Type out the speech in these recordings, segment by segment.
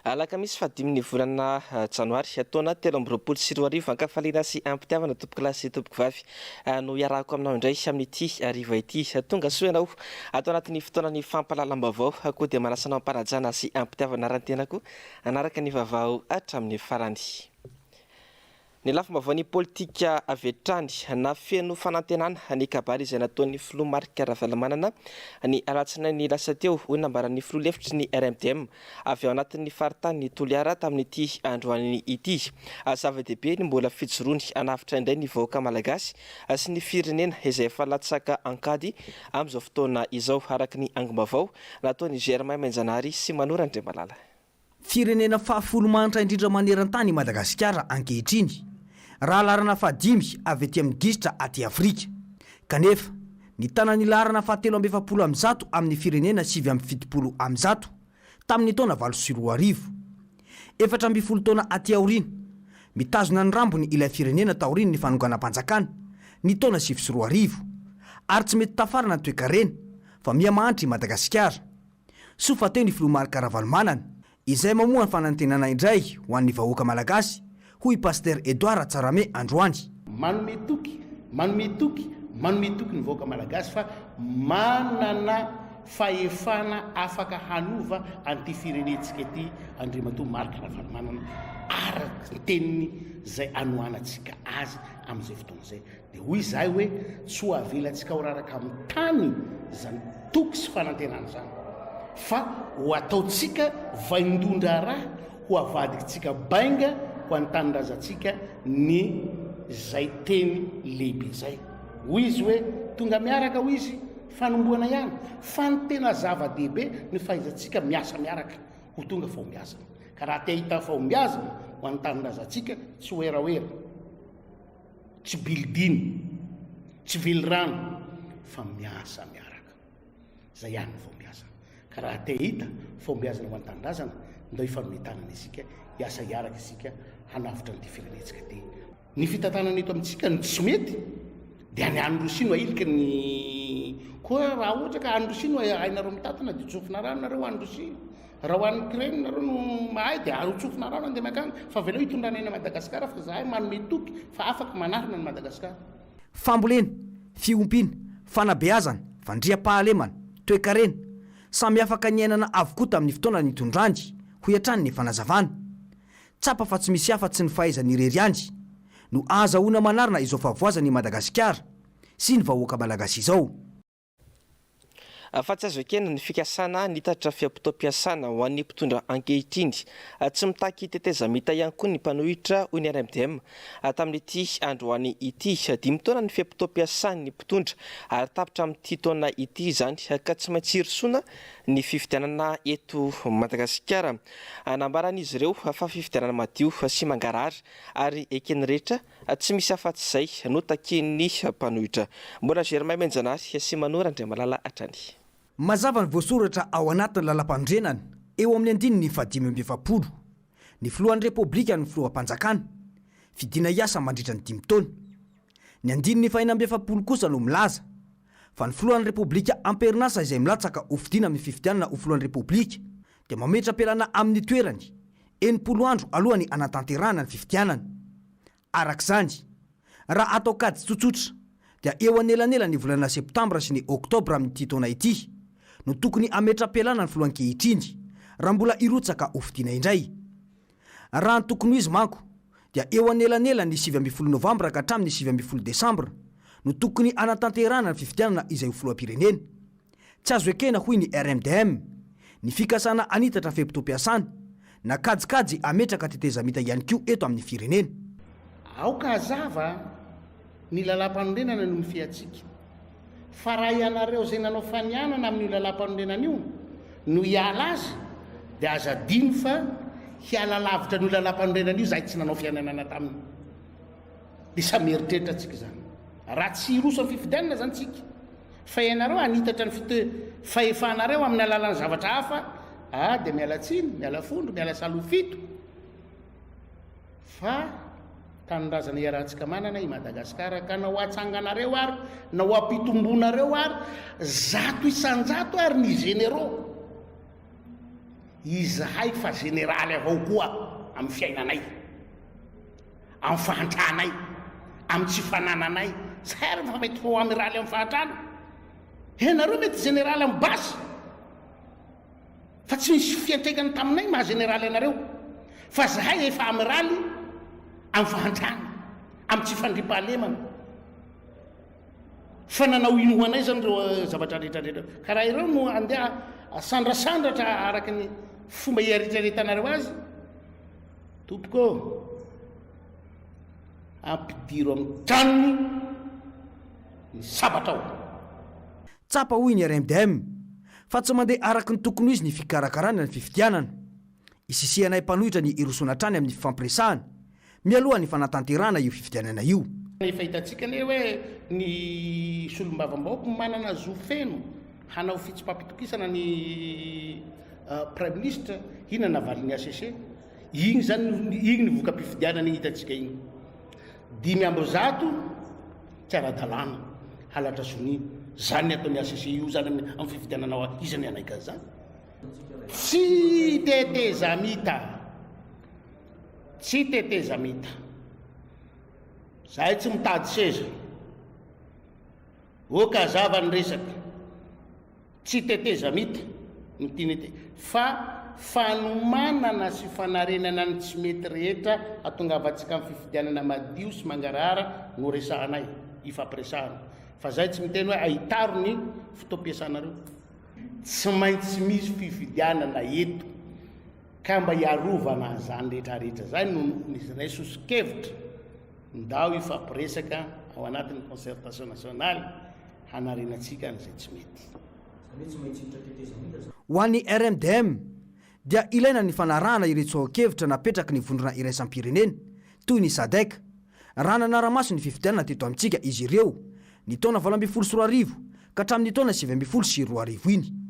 Alakamisy fahadimin'ny volana janoary taona 2023, ankafaliana sy am-pitiavana tompokolahy sy tompokovavy no iarahako aminao indray amin'ity hariva ity. Tonga soa ianao ato anatin'ny fotoanan'ny fampahalalam-baovao, koa dia manasa anao am-panajana sy am-pitiavana ary ny tenako hanaraka ny vaovao hatramin'ny farany. Ny lafim-baovaon'ny politika avy hatrany, na feno fanantenana ny kabary izay nataon'ny filoha Marc Ravalomanana ny alatsinainy lasa teo, hoy ny nambaran'ny filoha lefitry ny RMDM avy ao anatin'ny faritanin'i Toliara tamin'ity androany ity. Zava-dehibe ny mbola fijoroany hanavotra indray ny vahoaka malagasy sy ny firenena izay efa latsaka an-kady amin'izao fotoana izao, araka ny angom-baovao nataon'i Germain Menjanahary sy Manoro Andriamalala. Firenena fahafolo mahantra indrindra maneran-tany i Madagasikara ankehitriny, raha laharana fahadimy avy aty amin'ny gisitra aty Afrika. Kanefa, nitana ny laharana fahatelo 148 amin'ny firenena 179 tamin'ny taona 2008. 14 taona aty aoriana, mitazona ny rambony ilay firenena taorian'ny fanonganam-panjakana ny taona 2009, ary tsy mety tafarina ny toekarena fa miha mahantra i Madagasikara. Soa fa teo ny filoha Marc Ravalomanana, izay mamoha ny fanantenana indray ho an'ny vahoaka malagasy, hoy i Pasitera Edouard Ratsarame androany. Manome toky, manome toky, manome toky ny vahoaka malagasy fa manana fahefana afaka hanova an'ity firenentsika ity Andriamatoa Marc Ravalomanana araka ny teniny izay anohanantsika azy amin'izay fotoana izay. Dia hoy izahay hoe, Tsy ho avelantsika ho raraka amin'ny tany izany toky sy fanantenana izany, fa ho ataontsika vaindohan-draharaha, ho avadikitsika bainga ho an'ny tanindrazantsika ny izay teny lehibe izay. Hoy izy hoe, Tonga miaraka, hoy izy, fanombohana ihany, fa ny tena zava-dehibe ny fahaizantsika miasa miaraka ho tonga fahombiazana. Ka raha te hahita fahombiazana ho an'ny tanindrazantsika, tsy hoerahoera. Tsy building, tsy velirano fa miasa miaraka. Zay ihany ny fahombiazana. Ka raha te hahita fahombiazana ho an'ny tanindrazana, ndao hifanome tanana isika, hiasa hiaraka isika hanavotra an'ity firenentsika ity. Ny fitantanana eto amintsika no tsy mety dia any any Rosia no ahilika ny koa raha ohatra ka any Rosia no hainareo mitantana dia tsofina rano nareo any Rosia. Raha ho an'i Ukraine nareo no mahay dia azo tsofina rano andeha mankany fa avelao hitondrana an'i Madagascar fa zahay manome toky fa afaka manarina an'i Madagascar. Fambolena, fiompiana, fanabeazana, fandriampahalemana, toekarena, samy afaka niainana avokoa tamin'ny fotoana nitondrany, hoy hatrany ny fanazavana. Tsapa fa tsy misy afa tsy ny fahaizany irery ihany no ahazahoana manarina izao fahavoazan' i Madagasikara sy ny vahoaka malagasy izao. Fa tsy azo ekena ny fikasana nitatra fe-potoam-piasana ho an'ny mpitondra ankehitriny. Tsy mitaky tetezamita ihany koa ny mpanohitra, hoy ny RMDM tamin'ity androany ity. Dimy taona ny fe-potoam-piasan'ny mpitondra ary tapitra amin'ity taona ity izany ka tsy maintsy hirosoana ny fifidianana eto Madagasikara. Nambaran'izy ireo fa fifidianana madio sy mangarahara ary eken'ny rehetra Tsy misy afa-tsy izay no takian'ny mpanohitra. Mbola Germain Menjanary sy Manoa Randriamalala hatrany. Mazava ny voasoratra ao anatin'ny lalàmpanorenana, eo amin'ny andininy faha-45. Ny filohan'ny Repoblika no filoham-panjakana. Fidiana hiasa mandritra ny dimy taona. Ny andininy faha-46 kosa no milaza fa ny filohan'ny Repoblika am-perinasa izay milatsaka hofidiana amin'ny fifidianana ho filohan'ny Repoblika dia mametra-pialana amin'ny toerany 60 andro alohan'ny hanatanterahana ny fifidianana. Araka izany, raha atao kajy tsotsotra dia eo anelanelan'ny volana septambra sy ny oktobra amin'ity taona ity no tokony hametra-pialana ny filoha ankehitriny raha mbola hirotsaka hofidiana indray. Raha ny tokony ho izy manko dia eo anelanelan'ny 19 novambra ka hatramin'ny 19 desambra no tokony hanatanterahana ny fifidianana izay ho filoham-pirenena. Tsy azo ekena, hoy ny RMDM, ny fikasana hanitatra fe-potoam-piasana, na kajikajy hametraka tetezamita ihany koa eto amin'ny firenena. Aoka hazava ny lalàmpanorenana no mifehy antsika. Fa raha ianareo izay nanao fanianana amin'io lalàmpanorenana io no hiala azy dia aza adino fa hiala lavitra an'io lalàmpanorenana io izahay tsy nanao fianianana taminy. Dia samy mieritreritra antsika izany. Raha tsy hiroso amin'ny fifidianana izany tsika, fa ianareo hanitatra ny fite fahefanareo amin'ny alalan'ny zavatra hafa, ah dia miala tsiny, miala fondro, miala salofito, fa tanindrazana iarahantsika manana i Madagasikara, ka na ho atsanganareo ary, na ho ampitombonareo ary, 100% ary ny généraux. Izahay fa jeneraly avao koa amin'ny fiainanay, amin'ny fahantranay, amin'ny tsy fanananay. Zahay ary efa mety ho amiraly amin'ny fahantrana. Ianareo mety jeneraly amin'ny basy. Fa tsy nisy fiantraikany taminay maha jeneraly anareo. Fa zahay efa amiraly amin'ny fahantrana, amin'ny tsy fandriampahalemana. Fa nanao ino ho anay zany ireo zavatra rehetra rehetra ireo? Ka raha ireo no andeha asandrasandratra araka ny fomba ieritreretanareo azy, tompoko ô, ampidiro amin'ny tranony ny sabatrao. Tsapa hoy ny RMDM fa tsy mandeha araka ny tokony ho izy ny fikarakarana ny fifidianana. Isisihanay mpanohitra ny hirosoana hatrany amin'ny fifampiresahana mialoha ny fanatanterahana io fifidianana io. Efa hitantsika anie hoe ny solombavambahoaka manana zo feno hanao fitsipaham-pitokisana ny Praiminisitra, inona navalin'ny hcc? Iny izany, iny ny voka-pifidianana iny hitantsika iny. 105 tsy ara-dalàna, halatra sonia. Izany ny ataon'ny hcc io izany amin'ny fifidianana ho avy. Iza no hanaiky an'izany? Tsy tetezamita. Tsy tetezamita. Zahay tsy mitady seza. Ok hazava ny resaka. Tsy tetezamita no tiana ety fa fanomanana sy fanarenana ny tsy mety rehetra hatongavantsika amin'ny fifidianana madio sy mangarahara no resahanay, ifampiresahana. Fa zahay tsy miteny hoe ahitaro ny fotoam-piasanareo. Tsy maintsy misy fifidianana eto ka mba hiarovana an'izany rehetra rehetra izany no nizinay soso-kevitra ndao hifampiresaka ao anatin'ny concertation nationale hanarenantsika an'izay tsy mety. Ho an'ny RMDM dia ilaina ny fanarahana ireo tsoa-kevitra napetraky ny vondrona iraisam-pirenena toy ny Sadec raha nanara-maso ny fifidianana teto amintsika izy ireo ny taona 2018 ka hatramin'ny taona 2019 iny.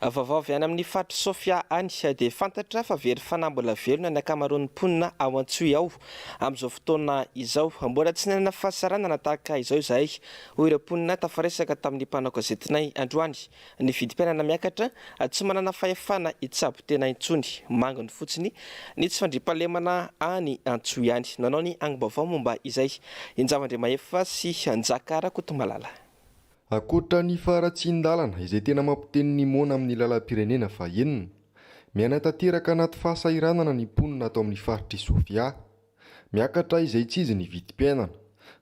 Vaovao avy any amin'ny faritr'i Sofia any dia fantatra fa very fanahy mbola velona ny ankamaroan'ny mponina ao Antsohihy ao amin'izao fotoana izao. Mbola tsy nanana fahasaranana tahaka izao izahay, hoy ireo mponina tafaresaka tamin'ny mpanao gazetinay androany. Ny vidim-piainana miakatra, tsy manana fahefana hitsabo tena intsony. Manginy fotsiny ny tsy fandriampahalemana any Antsohihy any. Nanao ny angom-baovao momba izay i Njava Andriamahefa sy Njaka Rakotomalala. Ankoatra ny faharatsian-dalana izay tena mampiteny ny moana amin'ny lalam-pirenena fahenina. Miaina tanteraka anaty fahasahiranana ny mponina ato amin'ny faritr'i Sofia. Miakatra izaitsizy ny vidim-piainana.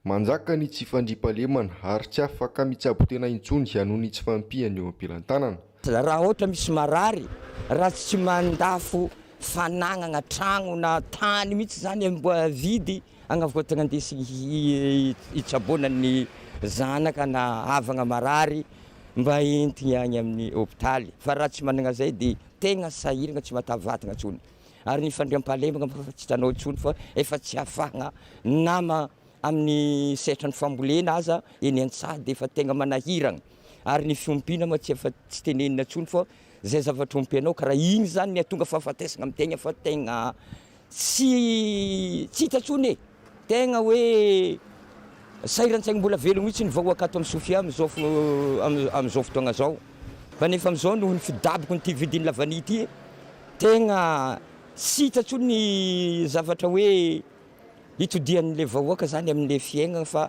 Manjaka ny tsy fandriampahalemana ary tsy afaka mitsabo tena intsony noho ny tsy fahampian'ny eo am-pelantanana. Raha ohatra misy marary, raha tsy mandafo fanagnana tragno na tany mihitsy zany mba vidy Agnavoatagna andesigny hitsaboana ny zanaka na havagna marary mba entigny agny amin'ny hôpitaly fa raha tsy managna zay de tegna sahiragna tsy mahatavatagna tsony ary ny fandriampahalemagna moa efa tsy hitanao tsony fa efa tsy ahafahagna nama amin'ny sehatra ny fambolena aza eny an-tsaha de efa tegna manahiragna ary ny fiompiana moa tsy efa tsy tenenina tsony fa zay zavatra ompianao karaha igny zany ny ahatonga fahafatesagna amy tegna fa tegna Tsy tsy hita tsony e! Tegna hoe sahiran-tsaigny mbola velogno mihitsy ny vahoaka ato amin'i Sofia amin'izao amin'izao fotoagna zao. Fa nefa amin'izao noho ny fidabokon'ity vidin'ny lavanille ity, tegna tsy hita tsony ny zavatra hoe hitodian'le vahoaka zany amin'le fiaignana fa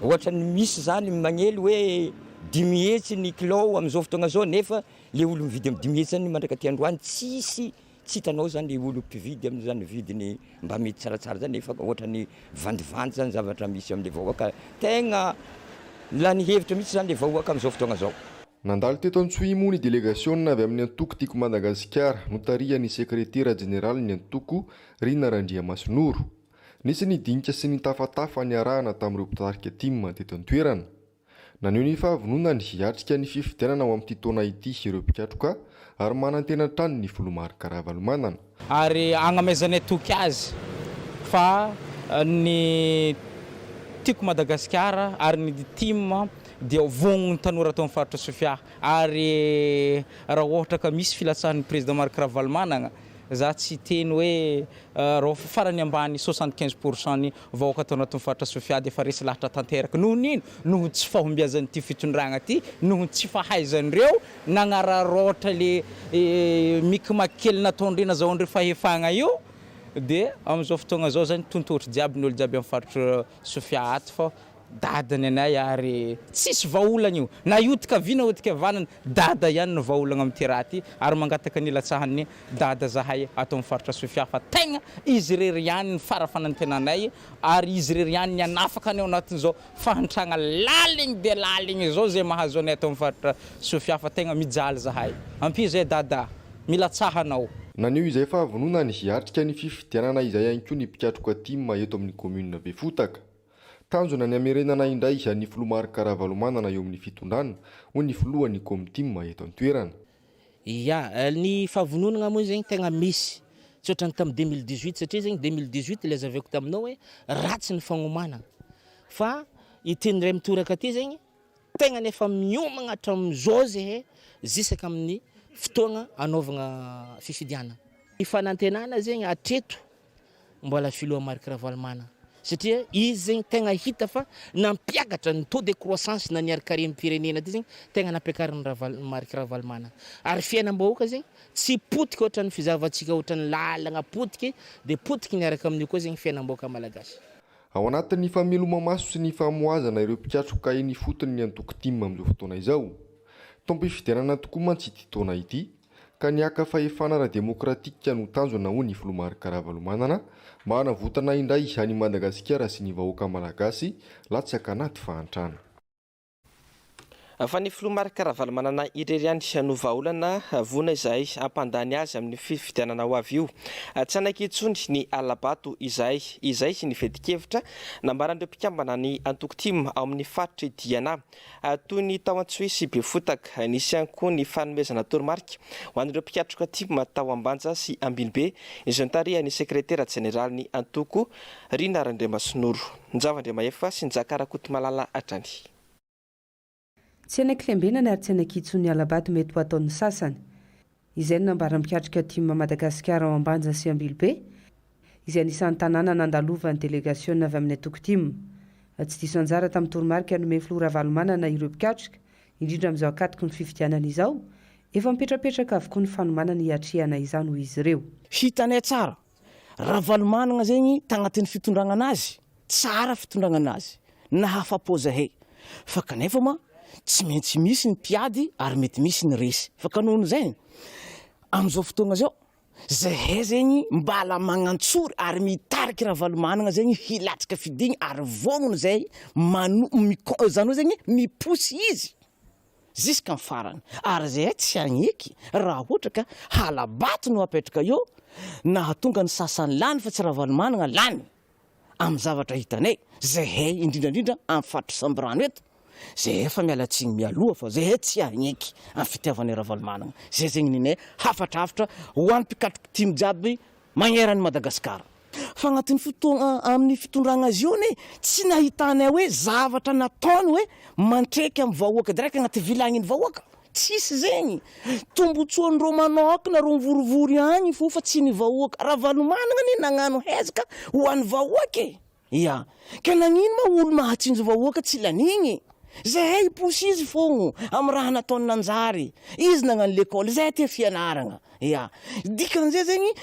ohatran'ny misy zany magnely hoe 500 ny kilao amin'izao fotoagna zao nefa le olo mividy amin'ny 500 zany mandraka aty androany tsisy Tsy hitanao zany le olo mpividy amin'izany vidiny mba mety tsaratsara zany nefa ohatran'ny vandivandy zany zavatra misy amle vahoaka tegna lany hevitra mihitsy zany le vahoaka amzao fotoagna zao. Nandalo teto Antsohihy moa ny delegasiona avy amin'ny antoko Tiako Madagasikara, notarihan'ny sekretera jeneralin'ny antoko, Rina Randriamasinoro. Nisy ny dinika sy ny tafatafa niarahana tamin'ireo mpitarika tim teto an-toerana. Naneho ny fahavononany hiatrika ny fifidianana ho amin'ity taona ity ireo mpikatroka ary manantena hatrany ny filoha Marc Ravalomanana. Ary agnamezanay toky azy fa ny Tiako Madagasikara ary ny tim dia vognogny tanora ato amin'ny faritra Sofia ary raha ohatra ka misy filatsahan'ny Président Marc Ravalomanana. Za tsy hiteny hoe rô farany ambany 75 pour cent ny vahoaka ato anatin'ny faritra Sofia dia efa resy lahatra tanteraka. Noho ny ino? Noho ny tsy fahombiazan'ity fitondragna ty, noho ny tsy fahaizan'ireo nagnararaotra le micmac kely nataondreo nazahoandreo fahefagna io dia amin'izao fotoagna zao zany tontotro jiaby ny olo jiaby amin'ny faritra Sofia ato fa Dada ny anay ary tsisy vahaolana io na hiodika havia na hiodika havanana dada ihany no vahaolagna amin'ity raha ty ary mangataka ny hilatsahan'ny dada zahay ato amin'ny faritra Sofia fa tegna izy irery ihany ny fara fanantenanay ary izy irery ihany ny hanafaka anay ao anatin'izao fahantragna laligny dia laligny izao izay mahazo anay ato amin'ny faritra Sofia fa tegna mijaly zahay ampio zay dada milatsaha anao. Naneho izay fahavononany hiatrika ny fifidianana izay ihany koa ny mpikatroka tim eto amin'ny kaominina Befotaka. Tanjona ny hamerenana indray ny filoha Marc Ravalomanana eo amin'ny fitondrana, hoy ny filohan'ny Komtim eto an-toerana. Ya, ny fahavononana moa zegny tegna misy, tsy ohatran'ny tamin'ny 2018 satria zegny 2018 le azavaiko taminao hoe ratsy ny fagnomanana fa ity indray mitoraka ty zegny tegna efa miomagna hatramin'izao zahay zisaka amin'ny fotoagna anaovagna fifidianana. Ny fanantenana zegny hatreto mbola filoha Marc Ravalomanana satria izy zegny tegna hita fa nampiakatra ny taux de croissance na ny harikarem-pirenena ty zegny tegna nampiakarin'i Raval- Marc Ravalomanana ary fiainam-bahoaka zegny tsy potika ohatran'ny fizahavantsika ohatran'ny lalagna potiky de potiky niaraka amin'io koa zegny fiainam-bahoaka malagasy. Ao anatin'ny fameloma-maso sy ny famohazana ireo mpikatroka eny ifotony ny antoko tim amin'izao fotoana izao. Taom-pifidianana tokoa mantsy ity taona ity ka ny haka fahefana ara-demokratika no tanjona hoy ny filoha Marc Ravalomanana mba hanavotana indray an'i Madagasikara sy ny vahoaka malagasy latsaka anaty fahantrana. Fa ny filoha Marc Ravalomanana irery ihany no vahaolana, vonona izahay hampandany azy amin'ny fifidianana ho avy io. Tsy hanaiky intsony ny hala-bato izahay. Izay ny fetin-kevitra nambaran'ireo mpikambana ny antoko tim ao amin'ny faritr'i Diana. Toy ny tao Antsohihy sy Befotaka. Nisy ihany koa ny fanomezana toromarika ho an'ireo mpikatroka tim tao Ambanja sy Ambilobe, izay notarihan'ny sekretera jeneralin'ny antoko, Rina Randriamasinoro. Njava Andriamahefa sy Njaka Rakotomalala hatrany. Tsy hanaiky lembenana ary tsy hanaiky intsony ny hala-bato mety ho ataon'ny sasany. Izay no nambaran'ny mpikatroka tim Madagasikara ao Ambanja sy Ambilobe, izay anisan'ny tanàna nandalovan'ny delegasiona avy amin'ny antoko tim. Tsy diso anjara tamin'ny toromarika nomen'ny filoha Ravalomanana ireo mpikatroka, indrindra amin'izao ankatoky ny fifidianana izao. Efa mipetrapetraka avokoa ny fanomanana hiatrehana izany, hoy izy ireo. Hitanay tsara, Ravalomanana zegny tagnatin'ny fitondragna anazy, tsara fitondragna anazy, nahafapo zahay, fa kanefa ma tsy maintsy misy ny mpiady ary mety misy ny resy, fa ka nohon'izay am'izao fotoagna zao zahay zegny mbala magnantsory ary mitariky Ravalomanana zegny hilatsaka fidigny ary vognona zahay mano- miko- zany hoe zegny miposy izy. Jusqu'à ny farany. Ary zahay tsy hagneky raha ohatra ka hala-bato no apetraka eo, nahatonga ny sasany lany fa tsy Ravalomanana lany amin'ny zavatra hitanay, zahay indrindra indrindra amin'ny faritry Sambirano eto, zahay efa miala tsiny mialoha fa zahay tsy hagneky amin'ny fitiavanay Ravalomanana. Zay zegny ninay hafatrafatra ho an'ny mpikatroka tim jiaby magneran'i Madagasikara. Fa agnatin'ny fotoagna amin'ny fitondragna azy io anie tsy nahitanay hoe zavatra nataony hoe mantreky amin'ny vahoaka direct agnaty vilagnin'ny vahoaka, tsisy zegny. Tombotsoan-dreo manôkana reo mivorivory agny fô fa tsy ny vahoaka. Ravalomanana anie nagnano hezaka ho an'ny vahoaka e! Ya. Ka nagnino ma olo mahatsinjo vahoaka tsy lanigny? Zahay hiposy izy fogno amy raha nataony nanjary. Izy nagnano lekôly, zahay tia fianaragna. Ya. Dikan'izay zegny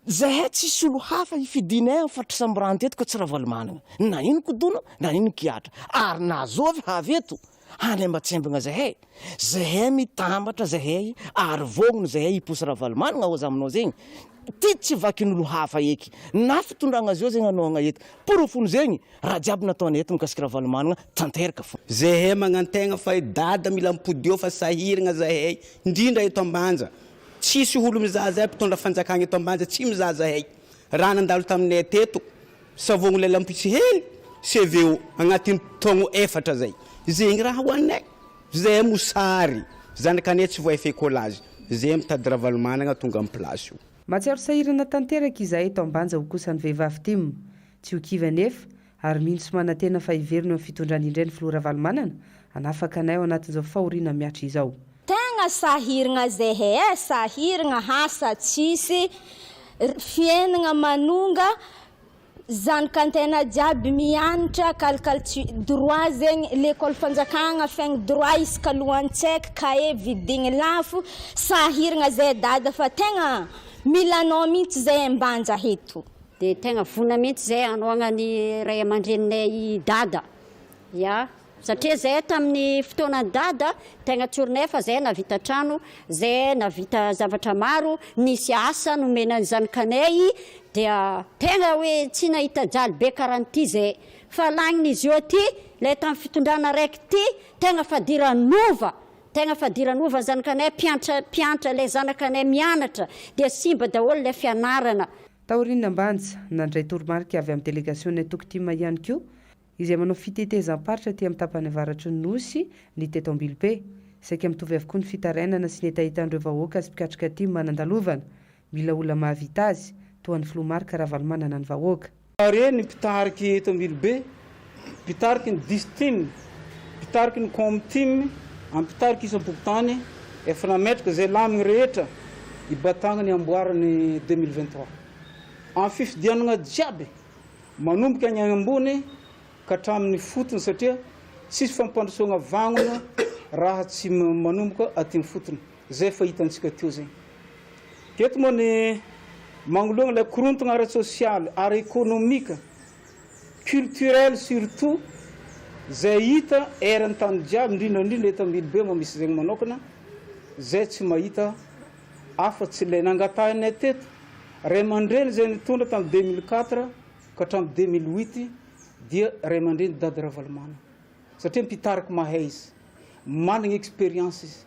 Zahay tsisy olo hafa hifidinay am faritry Sambirano teto ka tsy Ravalomanana. Na ino kidona na ino kiatra. Ary na zovy havy eto hanembatsembagna zahay. Zahay mitambatra zahay ary vognona zahay hiposy Ravalomanana hoza aminao zegny. Ty tsy vakin'olo hafa eky. Na fitondragna zao zegny anohagna eto. Porofony zegny raha jiaby nataonay eto mikasiky Ravalomanana tanteraka fo. Zahay magnantegna fa i Dada mila mipody eo fa sahiragna zahay indrindra eto Ambanja. Tsisy olo mizaha zahay mpitondra fanjakagna eto Ambanja tsy mizaha zahay. Raha nandalo taminay teto savogno lelam-potsy hely CVO agnatin'ny taogno efatra zay. Zegny raha hoaninay. Zahay mosary, zanakanay tsy voaefa écolage. Zahay mitady Ravalomanagna tonga am place io. Mahatsiaro sahirana tanteraka izahay eto Ambanja ho kosa ny vehivavy tim. Tsy ho kivy anefa ary mino sy manantena fa hiverina eo amin'ny fitondrany indray ny filoha Ravalomanana hanafaka anay ao anatin'izao fahoriana mihatra izao. Tegna sahiragna zehe eh, sahiragna asa tsisy. Fiainagna manonga zanak'antena jiaby mianatra kalikaly tsy droit zegny l'école fanjakagna fegny droit isaka lohantsaiky cahier vidigny lafo sahiragna zay dada fa tegna mila anao mintsy zay Ambanja eto. Dia tegna vonona mintsy zay hanohagna ny ray aman-dreninay i dada ya. Satria zay tamin'ny fotoanan'i Dada tegna tsorinay fa zay nahavita trano, zay nahavita zavatra maro, nisy asa nomena ny zanakanay dia tegna hoe tsy nahita jaly be karaha an'ity zay. Fa lanin'izy io aty, lay tamin'ny fitondrana araiky ty, tegna fadiranova, tegna fadiranova ny zanakanay mpiantra mpiantra lay zanakanay mianatra dia simba daholo lay fianarana. Taorian'ny Ambanja, nandray toromarika avy amin'ny delegasion'ny antoko tim ihany koa izay manao fitetezam-paritra aty amin'ny tapany avaratry ny Nosy ny teto Ambilobe. Saika mitovy avokoa ny fitarainana sy ny hetahetan'ireo vahoaka sy mpikatroka tim nandalovana. Mila olona mahavita azy, toa an'ny filoha Marc Ravalomanana ny vahoaka. Are ny mpitariky eto Ambilobe, mpitariky ny Distim, mpitariky ny Comtim, mpitariky isam-pokontany efa nametraka izay lamigny rehetra hibatagna ny amboaran'ny 2023. Amin'ny fifidianagna jiaby Manomboka any ambony ka hatramin'ny fotony satria tsisy fampandrosoagna vagnona raha tsy manomboka aty amin'ny fotony. Zay efa hitantsika teo zay. Eto moa ny magnoloagna ilay korontagna ara-tsosialy, ara-ekonomika, culturel surtout zay hita eran'ny tany jiaby indrindra indrindra eto Ambilobe moa misy zegny manokana zay tsy mahita afa-tsy ilay nangatahinay teto Ray aman-dreny izay nitondra tamin'ny 2004 ka hatramin'ny 2008 dia ray aman-dreny Dada Ravalomanana satria mpitariky mahay izy, manana expérience izy.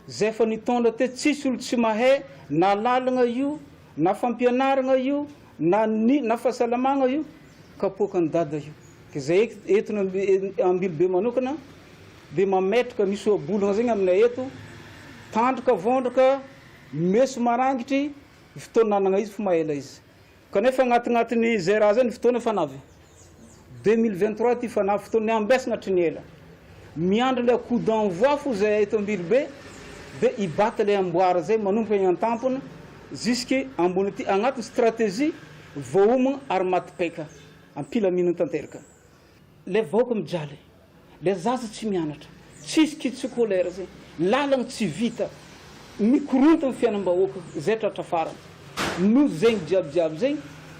Izay efa nitondra teto tsisy olo tsy mahay na lalagna io na fampianaragna io na ny na fahasalamagna io kapoakan'i Dada io. Ka izay eto Ambilobe manokana dia mametraka misy ohabolagna zegny aminay eto, tandroka vondraka Meso marangitry ny fotoana nanagna izy fo maela izy. Kanefa agnatignatin'ny zay raha zay ny fotoana efa navy. 2023 ty fa navy fotoana niambesagna hatry ny ela. Miandry le coup d'envoi fo zay eto Ambilobe de hibata le amboara zay manomboka egny antampony jusque ambony aty agnatin'ny stratégie voaomagna ary maty paika am-pilaminana tanteraka. Le vahoaka mijaly, le zaza tsy mianatra, tsisy kit scolaire zay, lalagna tsy vita, mikorontagna fiainam-bahoaka, zay tratra farany. Noho zegny jiaby jiaby zegny,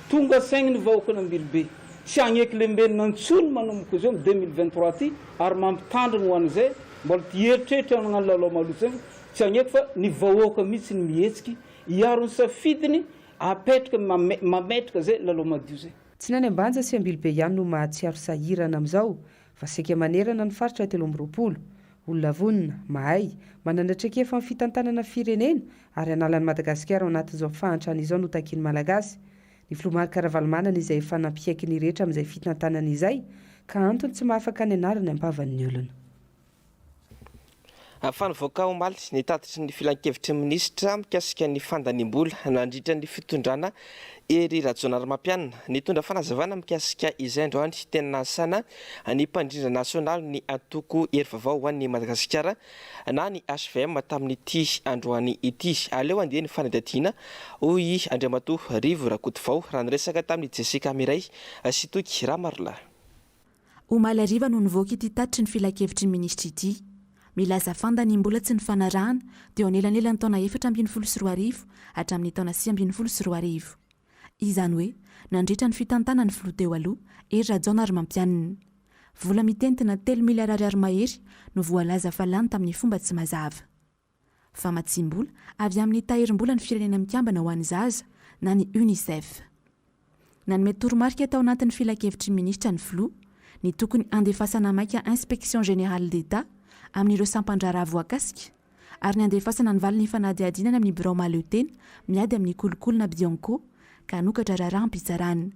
tonga saigny ny vahoakan'Ambilobe, tsy hagneky lembenina intsony manomboka izao am 2023 ty, ary mampitandrigny ho an'izay mbola ty eritreritra hagnano lalao maloto zegny, tsy hagneky fa ny vahoaka mihitsy ny mihetsiky hiaro ny safidiny, apetraka mametraka zay lalao madio zay. Tsy ny any Ambanja sy Ambilobe ihany no mahatsiaro sahirana amin'izao fa saika manerana ny faritra 23. Olona vonona, mahay, manana traikefa amin'ny fitantanana firenena ary hanala an'i Madagasikara ao anatin'izao fahantrana izao no takian'ny Malagasy. Ny filoha Marc Ravalomanana izay efa nampiaiky ny rehetra amin'izay fitantanana izay ka antony tsy mahafaka ny anarany am-bavan'ny olona. Fa nivoaka omaly ny tatitry ny filankevitry ny minisitra mikasika ny fandaniam-bola nandritra ny fitondrana Hery Rajaonarimampianina. Nitondra fanazavana mikasika izay androany teny Nanisana ny mpandrindra nasionaly ny antoko Hery Vaovao ho an'i Madagasikara na ny hvm tamin'ity androany ity. Aleo andeha ny fanadihadiana hoy Andriamatoa Rivo Rakotovao raha niresaka tamin'i Jessica Mireille sy Toky Ramarolahy. Omaly hariva no nivoaka ity tatitry ny filankevitry ny minisitra ity. Milaza fandaniam-bola tsy nifanarahana teo anelanelan'ny taona 2014 hatramin'ny taona 2019. Izany hoe, nandritra ny fitantanan'ny filoha teo aloha, Hery Rajaonarimampianina. Vola mitentina telo miliara ariary mahery no voalaza fa lany tamin'ny fomba tsy mazava. Famatsiam-bola avy amin'ny Tahirim-bolan'ny Firenena Mikambana ho an'ny Zaza na ny Unicef. Nanome toromarika tao anatin'ny filankevitry ny minisitra ny filoha, ny tokony handefasana maika Inspection Générale d'Etat amin'ireo sampan-draharaha voakasika ary ny handefasana ny valin'ny fanadihadiana any amin'ny birao mahaleo tena miady amin'ny kolikoly na Bianco ka hanokatra raharaham-pitsarana.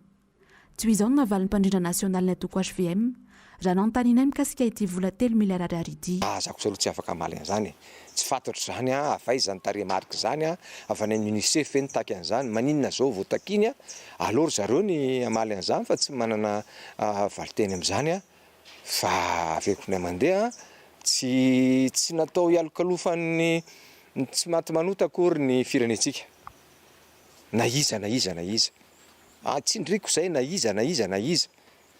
Toy izao no navalin'ny mpandrindra nasionalin'ny antoko hvm, raha nanontanianay mikasika ity vola telo miliara ariary ity. Ah, za kosa aloha tsy afaka hamaly an'izany e! Tsy fantatro izany an, avy aiza izany tarehimarika izany an, avy any amin'ny Unicef ve nitaky an'izany, maninona izao vao takiany an, aleo ry zareo ny hamaly an'izany fa tsy manana valinteny amin'izany aho, fa averiko indray mandeha an, tsy tsy natao hialokalofan'ny tsy maty manota akory ny firenentsika. Na iza na iza na iza. Ah, tsindriako izay na iza na iza na iza.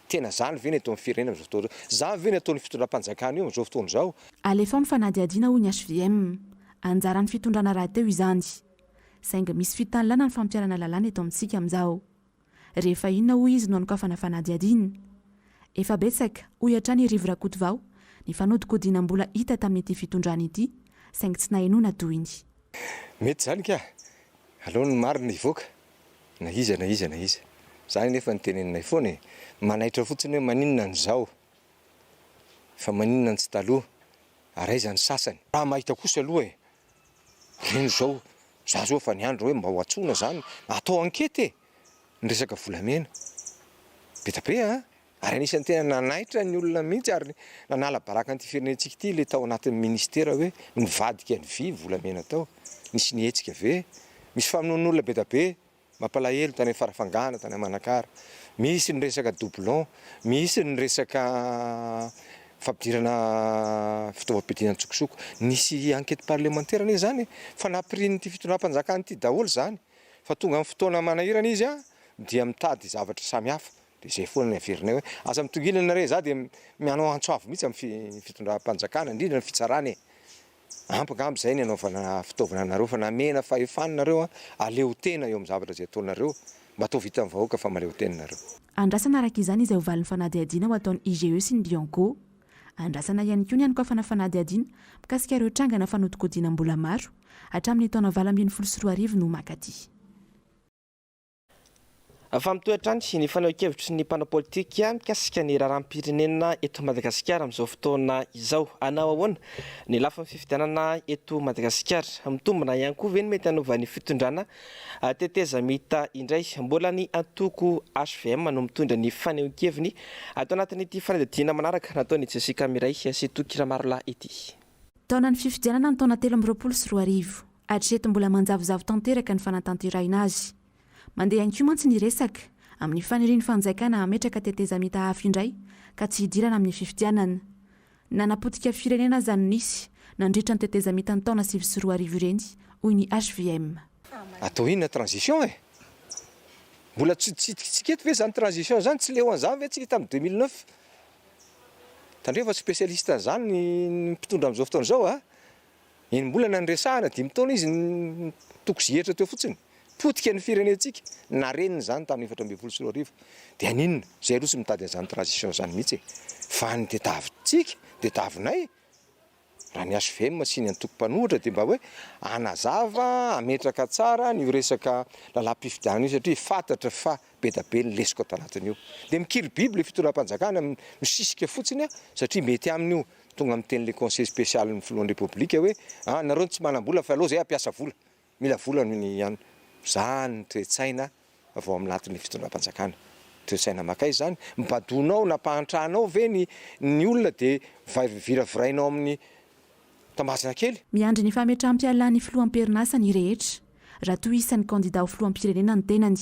Tena zany ve ny eto amin'ny firenena amin'izao fotoana izao? Zany ve ny ataon'ny fitondram-panjakana io amin'izao fotoana izao? Alefao ny fanadihadiana hoy ny HVM. Anjaran'ny fitondrana rahateo izany. Saingy misy fitanilana ny fampiharana lalàna eto amintsika amin'izao. Rehefa inona hoy izy no hanokafana fanadihadiana? Efa betsaka, hoy hatrany i Rivo Rakotovao, ny fanodikodinam-bola hita tamin'ity fitondrana ity, saingy tsy nahenoana tohiny. Mety izany ka! Aleo ny marina hivoaka, na iza na iza na iza. Izany anefa no teneninay foana e! Manaitra fotsiny hoe maninona ny izao, fa maninona ny tsy taloha, ary aiza ny sasany. Raha mahita kosa aloha e! Reny izao, za zao efa niandry hoe mba ho antsoina zany, atao enquete e! Ny resaka volamena. Be da be an! Ary anisan'ny tena nanaitra ny olona mihitsy ary nanala baraka an'ity firenentsika ity ilay tao anatin'ny ministera hoe nivadika ny vy volamena tao. Nisy nihetsika ve? Misy famonoan'olona be da be mampalahelo tany Farafangana, tany Manakara. Misy ny resaka doublon, misy ny resaka fampidirana fitaovam-piadiana an-tsokosoko. Nisy enquête parlementaire anie izany e! Fa nampirin'ity fitondram-panjakana ity daholo izany. Fa tonga amin'ny fotoana manahirana izy dia mitady zavatra samihafa. Dia izay foana ny averinay hoe aza mitongilana re, za dia manao antso avo mihitsy amin'ny fitondram-panjakana, indrindra ny fitsarana e! Ampy angamba izay ny anaovana fitaovana anareo fa namena fahefana nareo an, aleo tena eo amin'ny zavatra izay ataonareo, mba ataovy hitan'ny vahoaka fa mahaleo tena nareo. Andrasana araka izany izay ho valin'ny fanadihadiana ho ataon'ny IGE sy ny Bianco. Andrasana ihany koa ny hanokafana fanadihadiana mikasika ireo trangana fanodikodinam-bola maro hatramin'ny taona 2018 no mankaty. Fa mitohy hatrany ny fanehoan-kevitry ny mpanao politika mikasika ny raharaham-pirenena eto Madagasikara amin'izao fotoana izao. Hanao ahoana ny lafiny fifidianana eto Madagasikara? Mitombina ihany koa ve ny mety hanovan'ny fitondrana tetezamita indray? Mbola ny antoko hvm no mitondra ny fanehoan-keviny ato anatin'ity fanadihadiana manaraka nataon'i Jessica Miray sy Toky Ramarolahy ity. Taonan'ny fifidianana ny taona 2023. Hatreto mbola manjavozavo tanteraka ny fanatanterahina azy. Mandeha ihany koa mantsy ny resaka, amin'ny fanirian'ny fanjakana hametraka tetezamita hafa indray ka tsy hidirana amin'ny fifidianana. Nanapotika firenena aza no nisy nandritra ny tetezamita ny taona 2009 ireny, hoy ny hvm. Atao inona transition e? Mbola tsy tsidikintsika eto ve zany transition zany? Tsy leo an'izany ve tsika tamin'ny 2009? Tandremo fa tsy spécialiste an'izany ny mpitondra amin'izao fotoana izao a! Enim-bolana niresahana, dimy taona izy nitoko zihatra teo fotsiny. Potika ny firenentsika. Narenina izany tamin'ny 2014. Dia haninona? Izay aloha tsy mitady an'izany transition izany mihitsy e. Fa ny tediavintsika, tediavinay, raha ny hvm sy ny antoko mpanohitra dia mba hoe hanazava, hametraka tsara an'io resaka lalàm-pifidianana io satria fantatra fa be da be ny lesoka tanatin'io. Dia mikiribiby ilay fitondram-panjakana, misisika fotsiny satria mety aminy io. Tonga miteny le conseiller spécial ny filohan'ny repoblika hoe ah nareo no tsy manam-bola fa aleo zay hampiasa vola, mila vola ny an, zany ny toe-tsaina vao aminatin'ny fitondram-panjakana, toe-tsaina makaiza zany, mibadonao nampahantranao ve ny ny olona de viravirainao amin'ny tambazana kely. Miandry ny fametraham-pialan'ny filoha am-perinasa ny rehetra, raha toa isan'ny kandida ho filoham-pirenena ny tenany.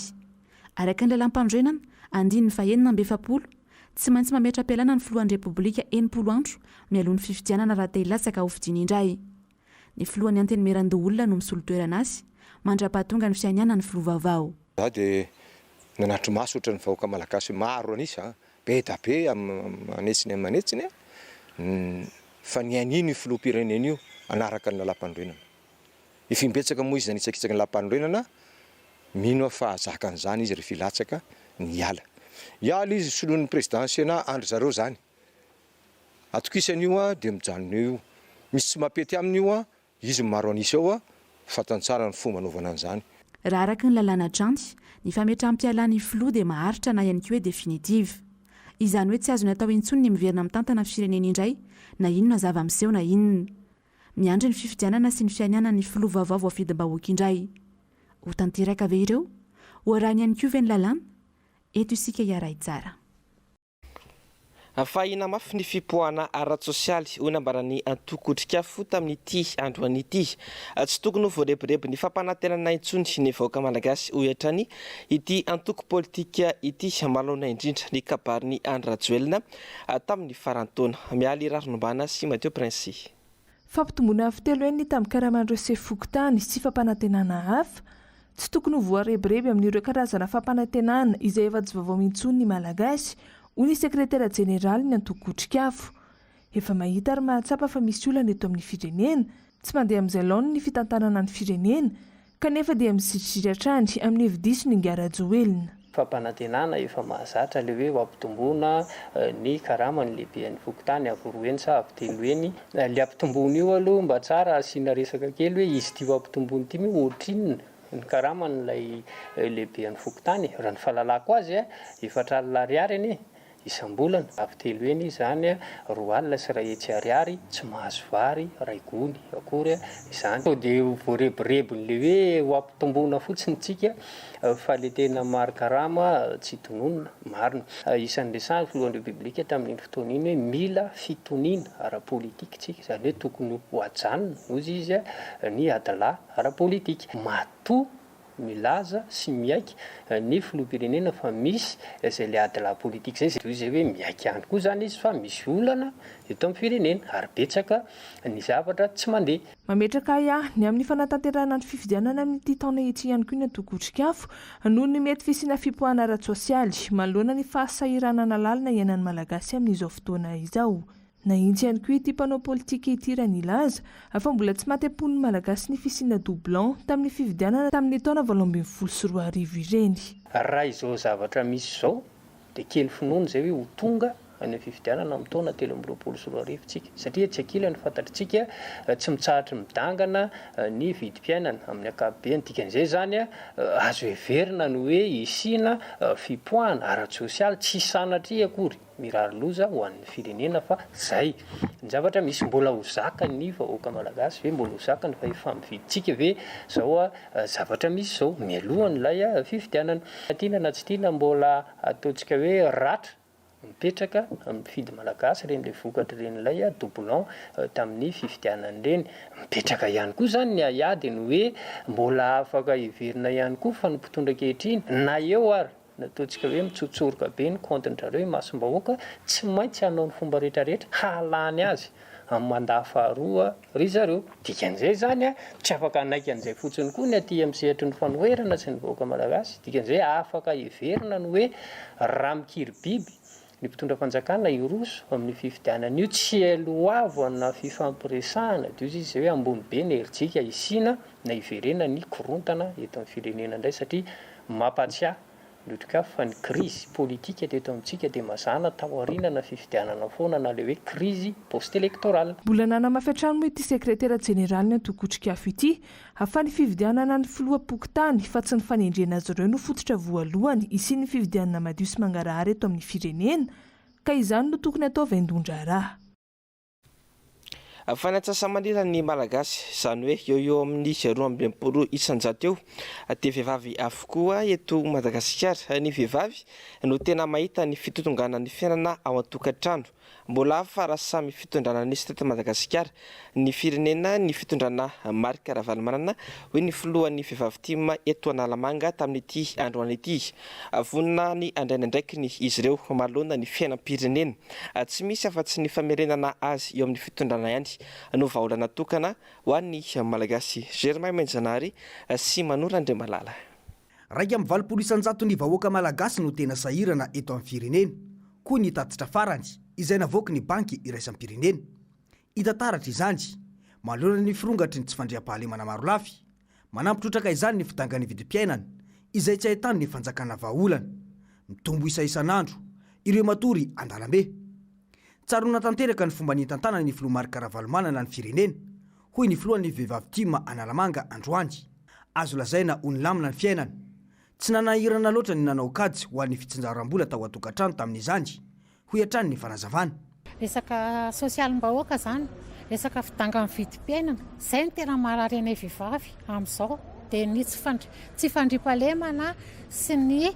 Araka ny lalàmpanorenana, andininy fahenina amby efapolo, tsy maintsy mametra-pialana ny filohan'ny Repoblika 60 andro mialoha ny fifidianana raha te hilatsaka hofidiana indray. Ny filohan'ny Antenimierandoholona no misolo toerana azy, mandra-pahatonga ny fianianan'ny filoha vaovao. Za dia nanatri-maso ohatran'ny vahoaka malagasy maro an'isa, be da be aman'hetsiny aman'hetsiny fa nianiana io filoham-pirenena io hanaraka ny lalàmpanorenana. Efa imbetsaka moa izy nanitsakitsaka ny lalàmpanorenana, mino aho fa hahazaka an'izany izy rehefa hilatsaka ny hiala. Hiala izy soloin'ny président Sénat andry zareo zany. Atokisany io an, dia mijanona eo io. Misy tsy mampety aminy io an, izy no maro an'isa eo an, fantany tsara ny fomba anaovana an'izany. Raha araka ny lalàna hatrany, ny fametraham-pialan'ny filoha dia maharitra na ihany koa hoe définitive. Izany hoe tsy azony atao intsony ny miverina mitantana firenena indray na inona zava-miseho na inona. Miandry ny fifidianana sy ny fianianan'ny filoha vaovao voafidim-bahoaka indray. Ho tanteraka ve ireo? Ho arahiny ihany koa ve ny lalàna? Eto isika hiara-hitsara. Fahina mafy ny fipoahana ara-tsosialy, hoy nambaran'ny antoko Otrikafo tamin'ity androany ity. Tsy tokony ho voarebirebin'ny fampanantenana intsony ny vahoaka malagasy, hoy hatrany ity antoko politika ity, manoloana indrindra ny kabarin'i Andry Rajoelina tamin'ny faran'ny taona. Mialy Raharonombana sy Mathieu Prince. Fampitomboana avo telo heny ny tambin-karaman'ireo sefo fokontany sy fampanantenana hafa. Tsy tokony ho voarebireby amin'ireo karazana fampanantenana izay efa tsy vaovao intsony ny Malagasy, hoy ny sekretera jeneralin'ny antoko Otrikafo. Efa mahita ary mahatsapa fa misy olana eto amin'ny firenena, tsy mandeha amin'izay laoniny ny fitantanana ny firenena, kanefa dia miziriziry hatrany amin'ny hevi-diso ny Ingahy Rajoelina. Fampanantenana efa mahazatra ilay hoe ho ampitomboina ny karaman'ny lehiben'ny fokontany avo roa heny sa avo telo heny. Ilay ampitomboina io aloha mba tsara asiana resaka kely hoe izy ity ho ampitomboina ity moa ohatrinona ny karaman'ilay lehiben'ny fokontany e? Raha ny fahalalako azy 40 ariary anie Isam-bolana, avy telo heny izany, 2 alina sy 100 ariary, tsy mahazo vary iray gony akory izany. Sao dia ho voarebirebin'ilay hoe ho ampitomboina fotsiny tsika fa ilay tena mari-karama tsy tononina, marina. Isan'ny resahan'ny filohan'ny Repoblika tamin'iny fotoana iny hoe mila fitoniana ara-politika tsika, izany hoe tokony ho ajanona, hozy izy, ny adilahy ara-politika. Matoa Milaza sy miaiky ny filoham-pirenena fa misy izay le adilahy politika izay, toy izay hoe miaiky ihany koa izany izy fa misy olana eto amin'ny firenena ary betsaka ny zavatra tsy mandeha. Mametraka ahiahy ny amin'ny fanatanterahana ny fifidianana amin'ity taona ity ihany koa ny antoko Otrikafo noho ny mety fisiana fipoahana ara-tsosialy manoloana ny fahasahiranana lalina iainan'ny Malagasy amin'izao fotoana izao. Nahitsy ihany koa ity mpanao politika ity raha nilaza fa mbola tsy maty am-pon'ny Malagasy ny fisiana doublon tamin'ny fifidianana tamin'ny taona 2018 ireny. Raha izao zavatra misy izao dia kely finoana izay hoe ho tonga any amin'ny fifidianana amin'ny taona 2023 tsika satria etsy ankilany fantatritsika tsy mitsahatry midangana ny vidim-piainana amin'ny ankapobeny dikan'izay izany azo heverina ny hoe hisiana fipoahana ara-tsosialy tsy sanatria akory Mirary loza ho an'ny firenena fa zay ny zavatra misy mbola ho zakan'ny vahoaka malagasy ve mbola ho zakany fa efa mividintsika ve zao zavatra misy zao mialohan'ilay fifidianana tiana na tsy tiana mbola ataontsika hoe ratra mipetraka amin'ny mpifidy malagasy ireny le vokatra ireny ilay doublon tamin'ny fifidianana ireny mipetraka ihany koa zany ny ahiahy dia ny hoe mbola afaka heverina ihany koa fa ny mpitondra ankehitriny na eo ary Ny ataontsika hoe mitsotsoroka be ny kaontin-drareo imasom-bahoaka, tsy maintsy hanao ny fomba rehetrarehetra hahalany azy amin'ny mandat faharoa ry zareo. Dikan'izay izany, tsy afaka hanaiky an'izay fotsiny koa ny aty amin'ny sehatry ny fanoherana sy ny vahoaka malagasy. Dikan'izay, afaka heverina ny hoe raha mikiry biby ny mpitondra fanjakana hiroso amin'io fifidianana io, tsy hialohavana fifampiresahana, dia hoy izy izay hoe ambony be ny herijika hisiana na hiverenana ny korontana eto amin'ny firenena indray satria mampatsiahy ny Otrikafo fa ny krizy politika teto amintsika dia mazàna taorianana fifidianana foana na ilay hoe krizy post-électorale. Mbola nanamafy hatrany moa ity sekretera jeneralin'ny antoko Otrikafo ity fa ny fifidianana ny filoham-pokontany fa tsy ny fanendrena azy ireo no fototra voalohany hisian'ny fifidianana madio sy mangarahara eto amin'ny firenena ka izany no tokony hatao vaindohan-draharaha. Fa ny antsasa-manilan'ny Malagasy, izany hoe eo ho eo amin'ny 62% eo, dia vehivavy avokoa eto Madagasikara. Ny vehivavy no tena mahita ny fitotonganan'ny fiainana ao an-tokantrano. Mbola hafa raha samy fitondrana nisy teto Madagasikara ny firenena ny fitondrana Marc Ravalomanana, hoy ny filohan'ny Vehivavy tim eto Analamanga tamin'ity androany ity. Vonona ny handray ny andraikiny izy ireo manoloana ny fiainam-pirenena. Tsy misy afa-tsy ny famerenana azy eo amin'ny fitondrana ihany no vahaolana tokana ho an'ny Malagasy. Germain Menjanahary sy Mano Randriamalala. 81 isan-jaton'ny vahoaka malagasy no tena sahirana eto amin'ny firenena, hoy ny tatitra farany izay navoaky ny Banky iraisam-pirenena. Hita taratra izany, manoloana ny firongatry ny tsy fandriampahalemana marolafy. Manampy trotraka izany ny fidangan'ny vidim-piainana, izay tsy ahitan'ny fanjakana vahaolana. Mitombo isa isan'andro, ireo matory an-dalambe. Tsaroana tanteraka ny fomba nitantanan'ny filoha Marc Ravalomanana ny firenena, hoy ny filohan'ny Vehivavy tim Analamanga androany. Azo lazaina ho nilamina ny fiainana. Tsy nanahirana loatra ny nanao kajy ho an'ny fitsinjaram-bola tao an-tokantrano tamin'izany, hoy hatrany ny fanazavana. Resaka sosialim-bahoaka izany, resaka fidangan'ny vidim-piainana, izay no tena maharary anay vehivavy amin'izao, dia ny tsy fandriampahalemana sy ny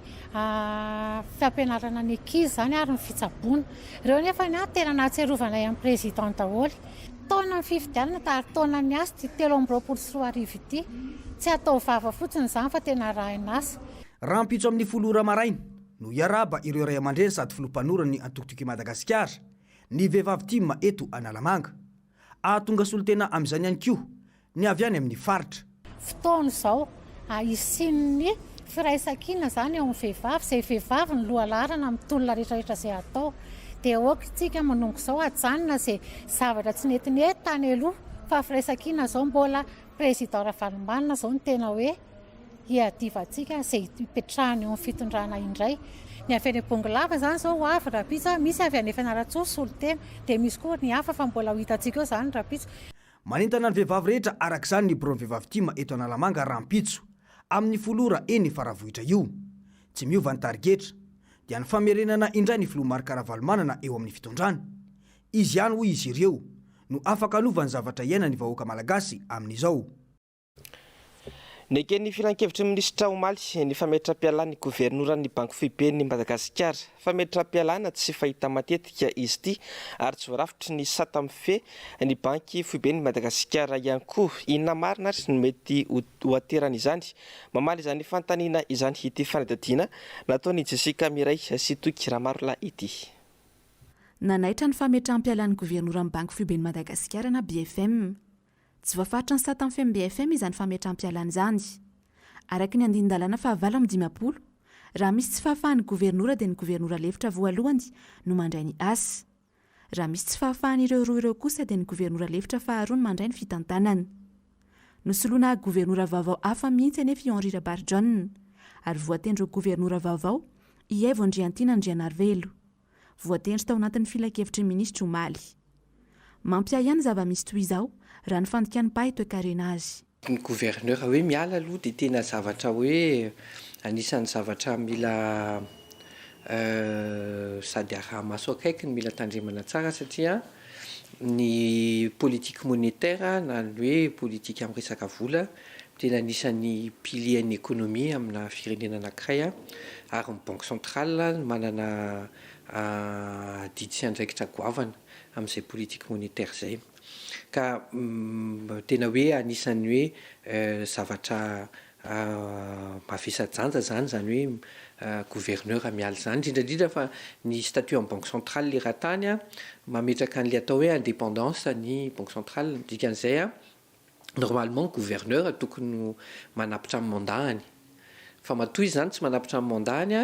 fampianarana ny ankizy izany ary ny fitsaboana. Ireo anefa ny ahy tena nahatsiarovanay an'ny président daholo. Taonan'ny fifidianana ary taonan'ny asa ity 2023 ity. Tsy atao vava fotsiny izany fa tena arahin'asa. Rahampitso amin'ny folo ora maraina no hiarahaba ireo ray aman-dreny sady filoha mpanorina ny antoko Tiako i Madagasikara, ny vehivavy tim eto Analamanga. Hahatonga solontena amin'izany ihany koa ny avy any amin'ny faritra. Fotoana izao. hisian'ny firaisankina izany eo amin'ny vehivavy, izay vehivavy no lohalaharana amin'ny tolona rehetra rehetra izay atao. Dia aoka isika manomboka izao hajanona izay zavatra tsy netinety tany aloha fa firaisankina izao mbola Président Ravalomanana izao no tena hoe hiadivantsika izay hipetrahany eo amin'ny fitondrana indray. Ny avy any Bongolava izany izao ho avy rahampitso, misy avy any Fianarantsoa solontena, dia misy koa ny hafa fa mbola ho hitantsika eo izany rahampitso. Manentana ny vehivavy rehetra araka izany ny biraon'ny vehivavy tim eto Analamanga rahampitso amin'ny folo ora eny Faravohitra io. Tsy miova ny tarigetra, dia ny famerenana indray ny filoha Marc Ravalomanana eo amin'ny fitondrana. Izy ihany hoy izy ireo no afaka hanova ny zavatra iainan'ny vahoaka malagasy amin'izao. Neken'ny filankevitry ny minisitra omaly ny fametram-pialan'ny governoran'ny Banky Foiben'i Madagasikara. Fametram-pialana tsy fahita matetika izy ity ary tsy voarafitry ny sata mifehy ny Banky Foiben'i Madagasikara ihany koa. Inona marina ary no mety ho ateran'izany? Mamaly izany fanontaniana izany ity fanadihadiana nataon'i Jessica Mireille sy Toky Ramarolahy ity. Nanaitra ny fametraham-pialan'ny governoran'ny Banky Foiben'i Madagasikara na BFM. Tsy voafaritra ny satan'ny FMBFM izany fametraham-pialana izany. Araka ny andinin-dalàna fahavalo amby 50, raha misy tsy fahafahan'ny governora dia ny governora lefitra voalohany no mandray ny asa. Raha misy tsy fahafahan'ireo roa ireo kosa dia ny governora lefitra faharoa no mandray ny fitantanana. Nosoloina governora vaovao hafa mihitsy anefa i Henri Rabarijaona, ary voatendry ho governora vaovao i Aivo Andriantiana Andrianarivelo. voatendry tao anatin'ny filankevitry ny minisitra omaly. Mampiahiahy ny zava-misy toy izao raha ny fandikan'ny mpahay toekarena azy. Ny gouverneur hoe miala aloha dia tena zavatra hoe anisan'ny zavatra mila sady araha-maso akaiky no mila tandremana tsara satria ny politique monétaire na ny hoe politique amin'ny resaka vola tena anisan'ny pilier ny économie amina firenena anankiray ary ny banque centrale no manana adidy sy andraikitra goavana amin'izay politique monétaire izay ka tena hoe anisan'ny hoe zavatra mavesa-danja izany izany hoe gouverneur miala izany indrindra indrindra fa ny statut amin'ny banque centrale eran-tany mametraka an'ilay atao hoe indépendance ny banque centrale ny dikan'izay Normalement gouverneur tokony ho manapitra ny mandat-ny. Fa matoa izy zany tsy manapitra ny mandat-ny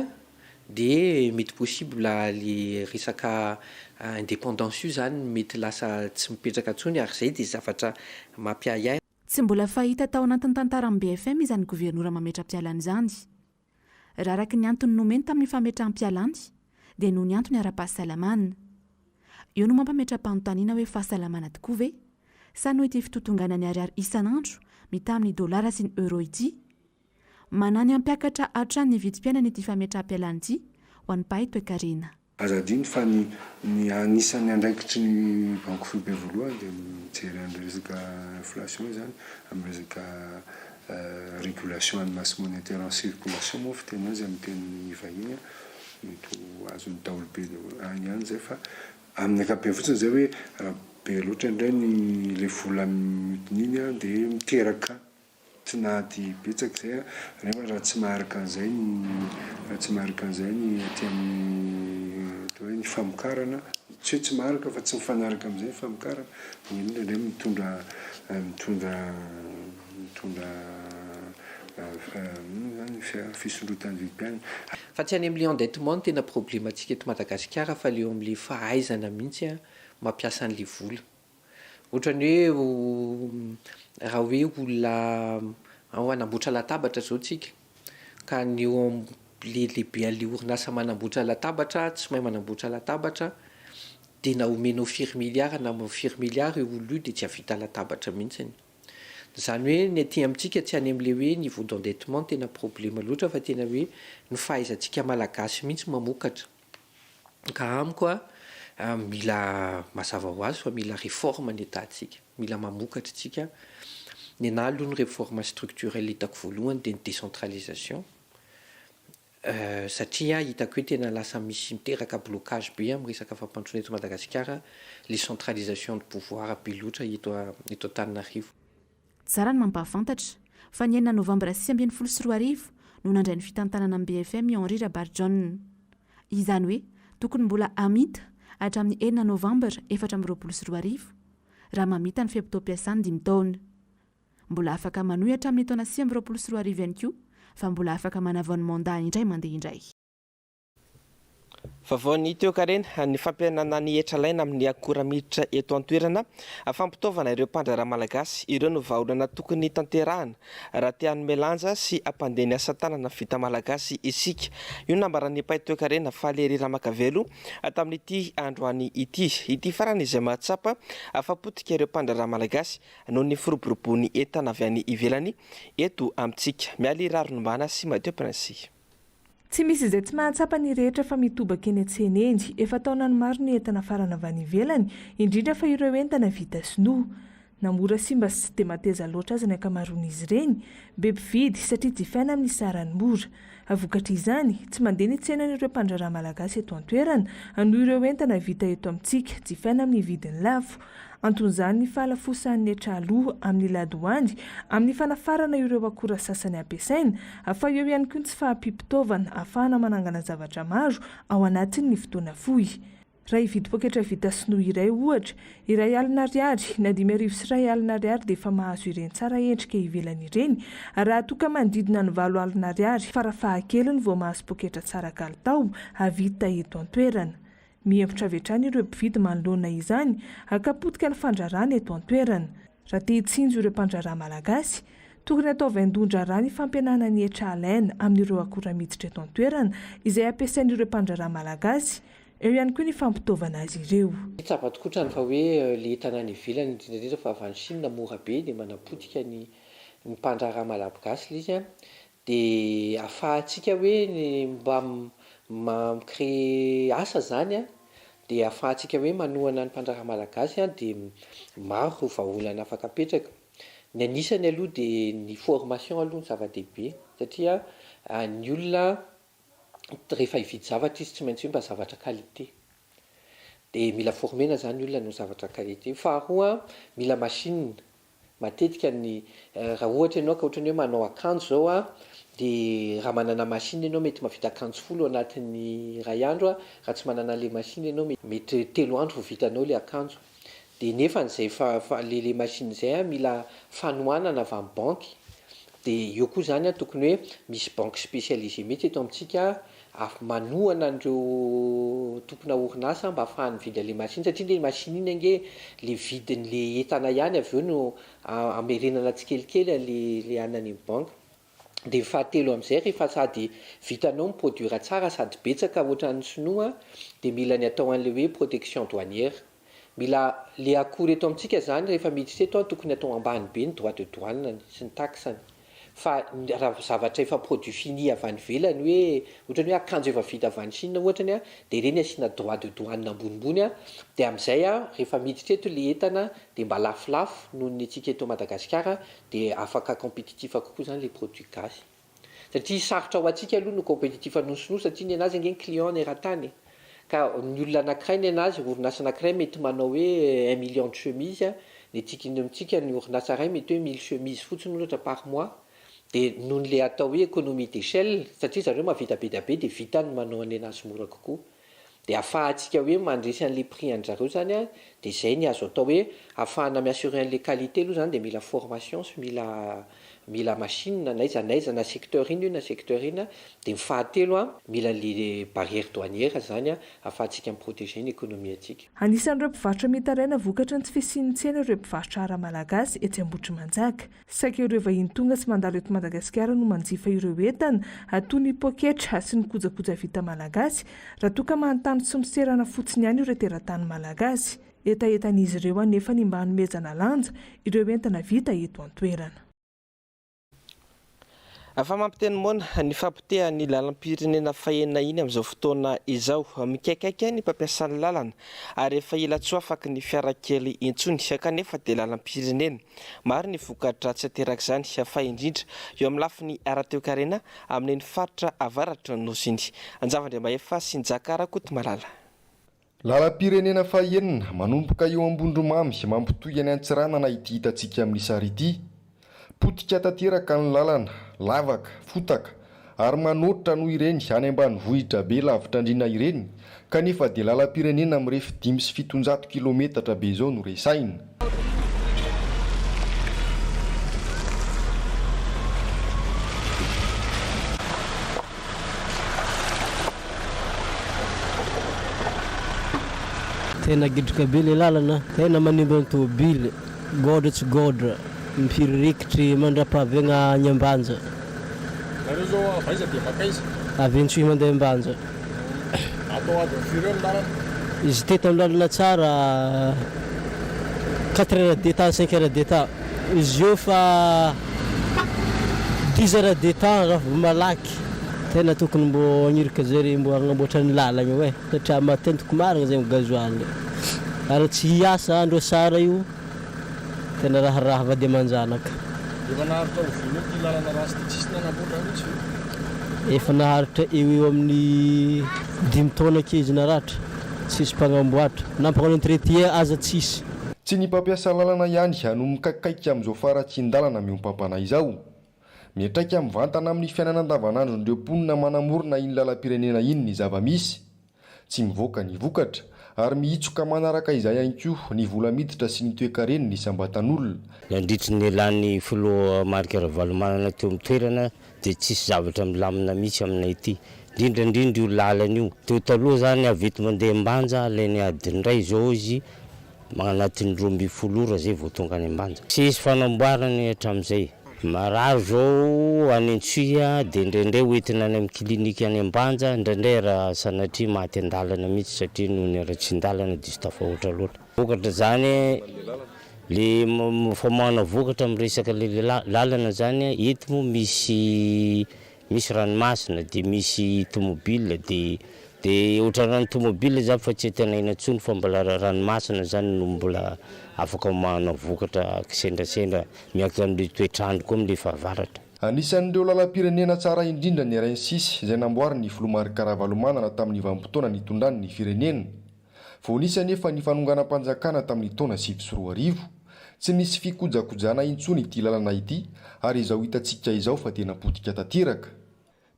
de mety possible le resaka indépendance io zany mety lasa tsy mipetraka intsony ary zay de zavatra mampiahiahy. Tsy mbola fahita tao anatin'ny tantaran'ny BFM izany governora mametra-pialana izany. Raha araka ny antony nomeny tamin'ny fametraham-pialany dia noho ny antony ara-pahasalamana. Eo no mampametra-panontaniana hoe fahasalamana tokoa ve? Sa noho ity fitotonganan'ny ariary isan'andro mitaha amin'ny dolara sy ny euro ity? Manahy ny hampiakatra hatrany ny vidim-piainana ity fametraham-pialana ity ho an'ny mpahay toekarena. Aza adino fa ny ny anisan'ny andraikitry ny banky foibe voalohany dia mijery an'ilay resaka inflation izany, amin'ny resaka régulation an'ny masse monétaire en circulation moa fiteny azy amin'ny teny vahiny an, mety ho azon'ny daholobe any ihany izay fa amin'ny ankapobeny fotsiny izay hoe raha be loatra indray ny ilay vola mihodina iny an dia miteraka Tinady betsaka izay a, nefa raha tsy maharaka an'izay ny raha tsy maharaka an'izay ny aty amin'ny atao hoe ny famokarana, tsy hoe tsy maharaka fa tsy mifanaraka amin'izay ny famokarana, dia iny indraindray mitondra mitondra mitondra inona izany fisondrotan'ny vidim-piainana. Fa tsy any amin'ilay endettement no tena problemantsika eto Madagasikara fa le eo amin'ilay fahaizana mihitsy mampiasa an'ilay vola. Ohatran'ny hoe raha hoe olona ao hanamboatra latabatra izao tsika ka ny eo am'le lehiben'le orinasa manamboatra latabatra tsy mahay manamboatra latabatra dia na omenao firy milliard na firy milliard io olona io dia tsy hahavita latabatra mihitsiny. Izany hoe ny aty amintsika tsy any amin'le hoe niveau d'endettement tena problema loatra fa tena hoe ny fahaizantsika malagasy mihitsy mamokatra. Ka amiko a, mila mazava ho azy fa mila réforme ny Etat-tsika, mila mamokatra isika. Ny anah aloha ny réforme structurelle hitako voalohany dia ny décentralisation, satria hitako hoe tena lasa misy miteraka blocage be amin'ny resaka fampandrosoana eto Madagasikara le centralisation de pouvoir be loatra eto eto Antananarivo. Tsara ny mampahafantatra fa ny enina novambra 2019 no nandray ny fitantanana ny BFM i Henri Rabarijaona. Izany hoe tokony mbola hamita hatramin'ny enina novambra 2024 raha mamita ny fe-potoam-piasany dimy taona. Mbola afaka manohy hatramin'ny taona 2029 ihany koa fa mbola afaka manavao ny mandat indray mandeha indray. Vaovaon'ny toekarena, ny fampihenana ny hetra alaina amin'ny akora miditra eto an-toerana, fampitaovana ireo mpandraharaha malagasy, ireo no vahaolana tokony tanterahana raha te hanome lanja sy hampandeha ny asa tanana vita malagasy isika. Io no nambaran'ny mpahay toekarena Faly Ramakavelo tamin'ity androany ity. Ity farany izay mahatsapa fa potika ireo mpandraharaha malagasy noho ny firoboroboan'ny entana avy any ivelany eto amintsika. Mialy Raharonombana sy Mathieu Prince. Tsy misy izay tsy mahatsapa ny rehetra fa mitobaka eny an-tsena eny. Efa taonany maro ny entana afarana avy any ivelany, indrindra fa ireo entana vita sinoa. Na mora simba sy tsy dia mateza loatra aza ny ankamaroan'izy ireny, be mpividy satria jifaina amin'ny sarany mora. Vokatr'izany, tsy mandeha ny tsenan'ireo mpandraharaha malagasy eto an-toerana noho ireo entana vita eto amintsika jifaina amin'ny vidiny lafo. Anton'izany ny fahalafosan'ny hetra aloa amin'ny ladoany amin'ny fanafarana ireo akora sasany ampiasaina, fa eo ihany koa ny tsy fahampiam-pitaovana ahafahana manangana zavatra maro ao anatin'ny fotoana fohy. Raha hividy poketra vita sinoa iray ohatra, 1000 ariary na 5100 ariary dia efa mahazo ireny tsara endrika ivelany ireny, raha toa ka manodidina ny 8000 ariary farafahakeliny vao mahazo poketra tsara kalitao vita eto an-toerana. Mihemotra avy hatrany ireo mpividy manoloana izany, hakapotika ny fandrarana eto an-toerana. Raha te hitsinjo ireo mpandraharaha malagasy, tokony hatao vaindohan-draharaha ny fampihenana ny hetra alaina amin'ireo akora miditra eto an-toerana izay ampiasain'ireo mpandraharaha malagasy, eo ihany koa ny fampitaovana azy ireo. Tsapa tokotrany fa hoe le entana any ivelany indrindra indrindra fa avy any Chine mora be dia manapotika ny ny mpandraharaha malagasy le izy an, Dia afahantsika hoe ny mba mi-créer asa zany an, dia afahantsika hoe manohana ny mpandraharaha malagasy an, dia maro ireo vahaolana afaka apetraka. Ny anisany aloha dia ny formation aloha no zava-dehibe satria ny olona rehefa hividy zavatra izy tsy maintsy hoe mba zavatra qualité. Dia mila former-na zany ny olona hanao zavatra qualité. Faharoa, mila machine. Matetika ny raha ohatra ianao ka ohatran'ny hoe manao akanjo zao a, de raha manana machine ianao mety mahavita akanjo folo anatin'ny iray andro a, raha tsy manana an'le machine ianao mety telo andro vao vitanao le akanjo. De nefany zay fa fa le le machine zay a mila fanohanana avy amin'ny banky, de eo koa zany a tokony hoe misy banque spécialisée mihitsy eto amintsika Avy manohana an'ireo tompona orinasa mba ahafahany mividy an'ilay machine satria ilay machine iny ange le vidin'le entana ihany avy eo no amerenana tsikelikely an'le le any any amin'ny banque. Dia ny fahatelo amin'izay rehefa sady vitanao mi-produire tsara sady betsaka ohatran'ny sinoa dia mila ny atao an'ilay hoe protection douanière. Mila le akora eto amintsika zany rehefa miditra eto an tokony atao ambany be ny droit de douane-ny sy ny taxe-ny. Fa raha zavatra efa produit fini avy any ivelany hoe ohatrany hoe akanjo efa vita avy any Chine ohatrany an, dia ireny asiana droit de douane ambonimbony an, dia amin'izay an rehefa miditra eto le entana dia mba lafolafo noho ny antsika eto Madagasikara dia afaka compétitif kokoa zany le produit gasy. Satria sarotra ho antsika aloha no compétitif noho ny sinoa satria ny anazy ange ny client ny eran-tany e. Ka ny olona anakiray ny anazy, orinasa anakiray mety manao hoe un million de chemise, ny antsika ny amintsika ny orinasa iray mety hoe mille chemise fotsiny ohatra par mois, dia noho ny le atao hoe économie d'échelle satria zareo mahavita be dia be dia vitany ny manao ny anazy mora kokoa. Dia afahantsika hoe mandresy an'le prix an-dry zareo zany an, dia zay ny azo atao hoe afahana mi-assurer an'le qualité aloha zany dia mila formation sy mila mila machine na aiza na aiza na secteur inona io na secteur inona, dia ny fahatelo an, mila an'le barrière douanière zany an, afahantsika mi-protéger ny économie antsika. Anisan'ireo mpivarotra mitaraina vokatry ny tsy fisian'ny tsena ireo mpivarotra ara-malagasy etsy Ambohitrimanjaka. Saika ireo vahiny tonga sy mandalo eto Madagasikara no manjifa ireo entana toy ny poketra sy ny kojakoja vita malagasy, raha toa ka manontany sy miserana fotsiny ihany ireo teratany malagasy. Hetahetan'izy ireo anefa ny mba hanomezana lanja ireo entana vita eto an-toerana. Fa mampiteny moana ny fahapotehan'ny lalam-pirenena fahenina iny amin'izao fotoana izao. Mikaikaika ny mpampiasa ny lalana ary efa ela tsy ho afaky ny fiara kely intsony kanefa dia lalam-pirenena. Maro ny voka-dratsy aterak'izany fa indrindra eo amin'ny lafiny ara-toekarena amin'iny faritra avaratry ny Nosy iny. Anjavandriamahefa sy Njaka Rakotomalala. Lalam-pirenena fahenina, manomboka eo Ambondromamy, mampitohy an'i Antsiranana ity hitantsika amin'ny sary ity. Potika tanteraka ny lalana, lavaka, fotaka, ary manoatra noho ireny any ambanivohitra be lavitr'andriana ireny, kanefa dia lalam-pirenena mirefy 705 kilometatra be izao no resahina. Tena gidraka be le lalana, tena manimba ny tôbily, gôdra tsy gôdra, mipiririkitry mandrapahavegna agny Ambanja. Nareo zao avy aiza dia mankaiza? Avy Antsohihy mandeha Ambanja. Atao adiny firy eo ny lalana? Izy teto amin'ny lalana tsara quatre heures de temps, cinq heures de temps. Izy io fa dix heures de temps raha vao malaky. Tena tokony mbô hagniraka zare mbô hagnamboatra ny lalagna io e, satria matentiko marigna zegny gasoil ary tsy hiasa andro asara io, tena raharaha vady aman-janaka. Efa naharitra oviana eo ity lalana ratsy ity tsisy nanamboatra mihitsy ve? Efa naharitra eo eo amin'ny dimy taona ake izy naratra, tsisy mpagnamboatra, na mpagnano entretien aza tsisy. Tsy ny mpampiasa lalana ihany no mikaikaika amin'izao faharatsian-dalana miompampana izao. Miantraika mivantana amin'ny fiainana andavanandron'ireo mponina manamorona iny lalam-pirenena iny ny zava-misy. Tsy mivoaka ny vokatra, ary mihitsoka manaraka izay ihany koa ny vola miditra sy ny toekaren'ny isam-batan'olona. Nandritry ny nialan'ny filoha Marc Ravalomanana teo amin'ny toerana dia tsisy zavatra milamina mihitsy aminay ity, indrindra indrindra io lalana io. Teo taloha izany avy eto mandeha Ambanja alainy adiny iray izao izy Anatin'ny 12 ora zay vao tonga any Ambanja. Tsisy fanamboarana hatramin'izay. Marary zao any Antsohihy dia indraindray hoentina any amin'ny clinique any Ambanja, indraindray raha sanatria maty an-dalana mihitsy satria noho ny haratsian-dalana diso tafahoatra loatra. Vokatra zany le famoahana vokatra amin'ny resaka le lalana zany eto moa misy Misy ranomasina de misy tomobile de de ohatran'ny tomobile zany fa tsy antenaina intsony fa mbola ranomasina zany no mbola afaka omanana vokatra kisendrasendra miankina amle toetr'andro koa amle fahavaratra. Anisan'ireo lalam-pirenena tsara indrindra ny RN six izay namboarin'ny filoha Marc Ravalomanana tamin'ny vanim-potoana nitondrany ny firenena. Vao nisy anefa ny fanonganam-panjakana tamin'ny taona 2009, tsy nisy fikojakojana intsony ity lalana ity ary izao hitantsika izao fa tena potika tanteraka.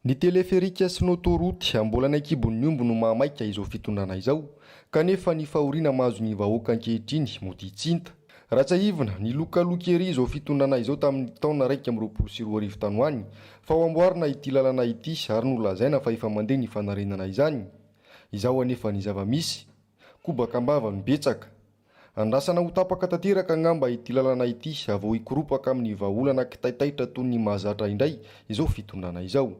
Ny teleferika sy ny autoroute mbola any an-kibon'ny omby no mahamaika izao fitondrana izao kanefa ny fahoriana mahazo ny vahoaka ankehitriny mody tsy hita. Raha tsiahivina, nilokaloka ery izao fitondrana izao tamin'ny taona 2021 tany ho any fa ho amboarina ity lalana ity ary nolazaina fa efa mandeha ny fanarenana izany. Izao anefa ny zava-misy, kobaka am-bava no betsaka. Andrasana ho tapaka tanteraka angamba ity lalana ity vao hikoropaka amin'ny vahaolana kitaitaitra toy ny mahazatra indray izao fitondrana izao.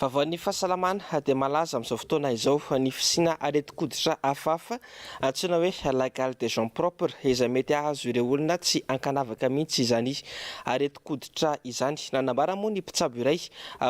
Vaovaon'ny fahasalamana dia malaza amin'izao fotoana izao ny fisiana aretin-koditra hafahafa antsoina hoe la gale des gens propres izay mety hahazo ireo olona tsy ankanavaka mihitsy izany aretin-koditra izany. Nanambara moa ny mpitsabo iray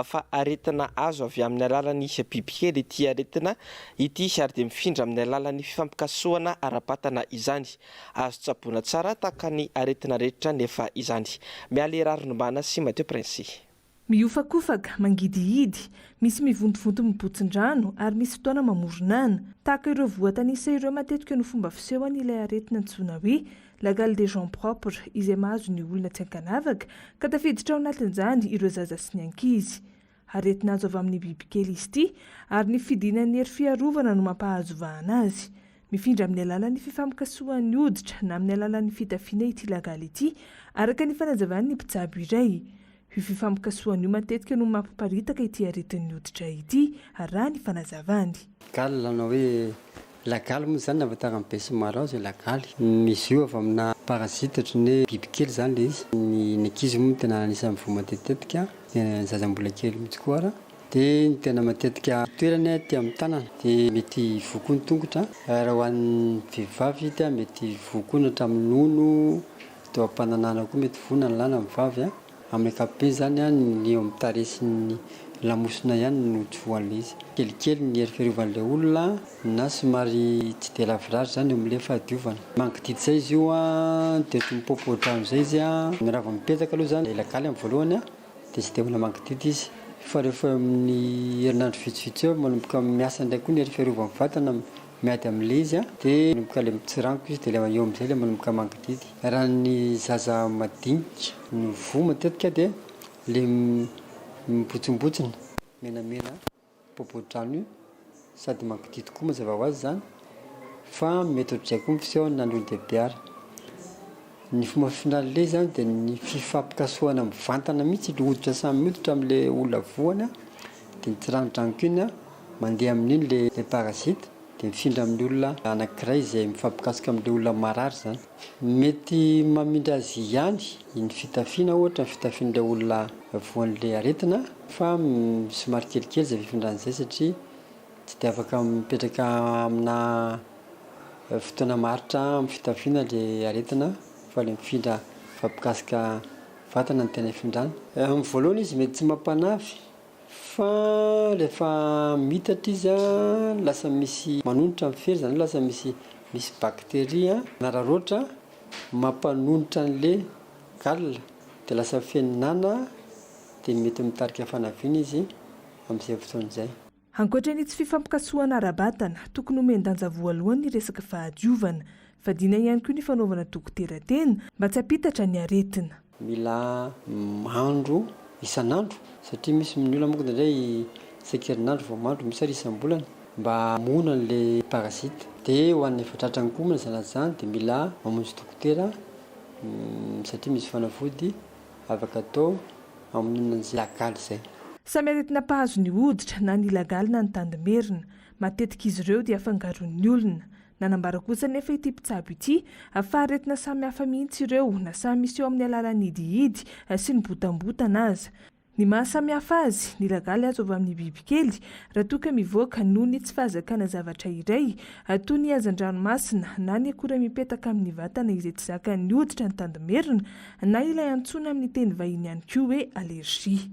fa aretina azo avy amin'ny alalan'ny bibikely ity aretina ity ary dia mifindra amin'ny alalan'ny fifampikasohana ara-batana izany. Azo tsaboina tsara tahaka ny aretina rehetra nefa izany. Mialy Raharinimana sy Mathieu Princy. Mihofakofaka, mangidihidy, misy mivontovonto mibotsin-drano ary misy fotoana mamoronana. Tahaka ireo voatanisa ireo matetika no fomba fisehony ilay aretina antsoina hoe la gale des gens propres izay mahazo ny olona tsy ankanavaka ka tafiditra ao anatin'izany ireo zaza sy ny ankizy. Aretina azo avy amin'ny bibikely izy ity ary ny fidinan'ny hery fiarovana no mampahazo vahana azy. Mifindra amin'ny alalan'ny fifampikasohan'ny hoditra na amin'ny alalan'ny fitafiana ity lagaly ity araka ny fanazavan'ny mpitsabo iray. Io fifampikasohana io matetika no mampiparitaka ity aretin'ny hoditra ity, raha ny fanazavany. Gale na hoe lagaly moa izany nahafantaran'ny besinimaro azy hoe lagaly. Izy io avy amina parasite ohatran'ny hoe bibikely izany ilay izy. Ny ankizy moa no tena anisan'ny voa matetitetika, ny zaza mbola kely mihitsy koa ara. Dia ny tena matetika toerany aty amin'ny tanana dia mety voa koa ny tongotra. Raha ho an'ny vehivavy dia mety voa koa ny hatramin'ny nono. Teo am-pananahana koa mety voa na ny lahy na ny vavy a. Amin'ny ankapobeny izany a, ny eo amin'ny tarehy sy ny lamosina ihany no tsy voan'ilay izy. Kelikely ny hery fiarovan'ilay olona na somary tsy dia lavorary izany eo amin'ilay fahadiovana. Mangididy izay izy io a, dia ohatran'ny mipoapoa-drano izay izy a. Raha vao mipetaka aloha izany ilay lagaly amin'ny voalohany a, dia tsy dia mbola mangididy izy. Fa rehefa eo amin'ny herinandro vitsivitsy eo manomboka miasa indray koa ny hery fiarovan'ny vatana Miady amin'ilay izy an, dia manomboka ilay mitsiranoka izy dia ilay eo amin'izay ilay manomboka mangididy. Raha ny zaza madinika no voa matetika dia ilay mibontsimbontsina, menamena, mipoapoa-drano io sady mangididy koa mazava ho azy izany fa mety ohatr'izay koa ny fisehony na ny olon-dehibe ary. Ny fomba fifindran'ilay izy izany dia ny fifampikasohana mivantana mihitsy, ilay hoditra samy hoditra amin'ilay olona voany an, dia ny tsiranodranoka iny an, mandeha amin'iny ilay parasite dia mifindra amin'ny olona anankiray izay mifampikasoka amin'ilay olona marary izany. Mety mamindra azy ihany ny fitafiana ohatra ny fitafian'ilay olona voan'ilay aretina fa somary kelikely izay fifindrany izay satria tsy dia afaka mipetraka amina fotoana maharitra amin'ny fitafiana ilay aretina fa ilay mifindra mifampikasika vatana no tena ifindrany. Amin'ny voalohany izy mety tsy mampanavy fa rehefa miitatra izy an, lasa misy manonitra ny fery, izany hoe lasa misy misy bakteria manararaotra mampanonitra an'ilay gale dia lasa feno nana dia mety mitarika fanaviana izy amin'izay fotoana izay. Ankoatra ny tsy fifampikasohana ara-batana, tokony homen-danja voalohany ny resaka fahadiovana. Fadiana ihany koa ny fanaovana dokotera tena, mba tsy hampitatra ny aretina. Mila mandro isan'andro satria misy ny olona manko indraindray isan-kerinandro vao mandro, misy ary isam-bolana mba hamono an'ilay parasite. Dia ho an'ny efa tratran'ny koa moa na izany na izany dia mila mamonjy dokotera satria misy fanafody afaka atao hamonoana an'izay lagaly izay. Samy aretina mpahazo ny hoditra na ny lagaly na ny tandimerina. Matetika izy ireo dia afangaron'ny olona. Nanambara kosa anefa ity mpitsabo ity fa aretina samy hafa mihitsy ireo na samy miseho amin'ny alalan'ny hidihidy sy ny botambotana aza. Ny maha samy hafa azy, ny lagaly azo avy amin'ny bibikely raha toa ka mivoaka noho ny tsy fahazakana zavatra iray toy ny hazan-dranomasina na ny akora mipetaka amin'ny vatana izay tsy zakan'ny hoditra ny tandimerina na ilay antsoina amin'ny teny vahiny ihany koa hoe allergie.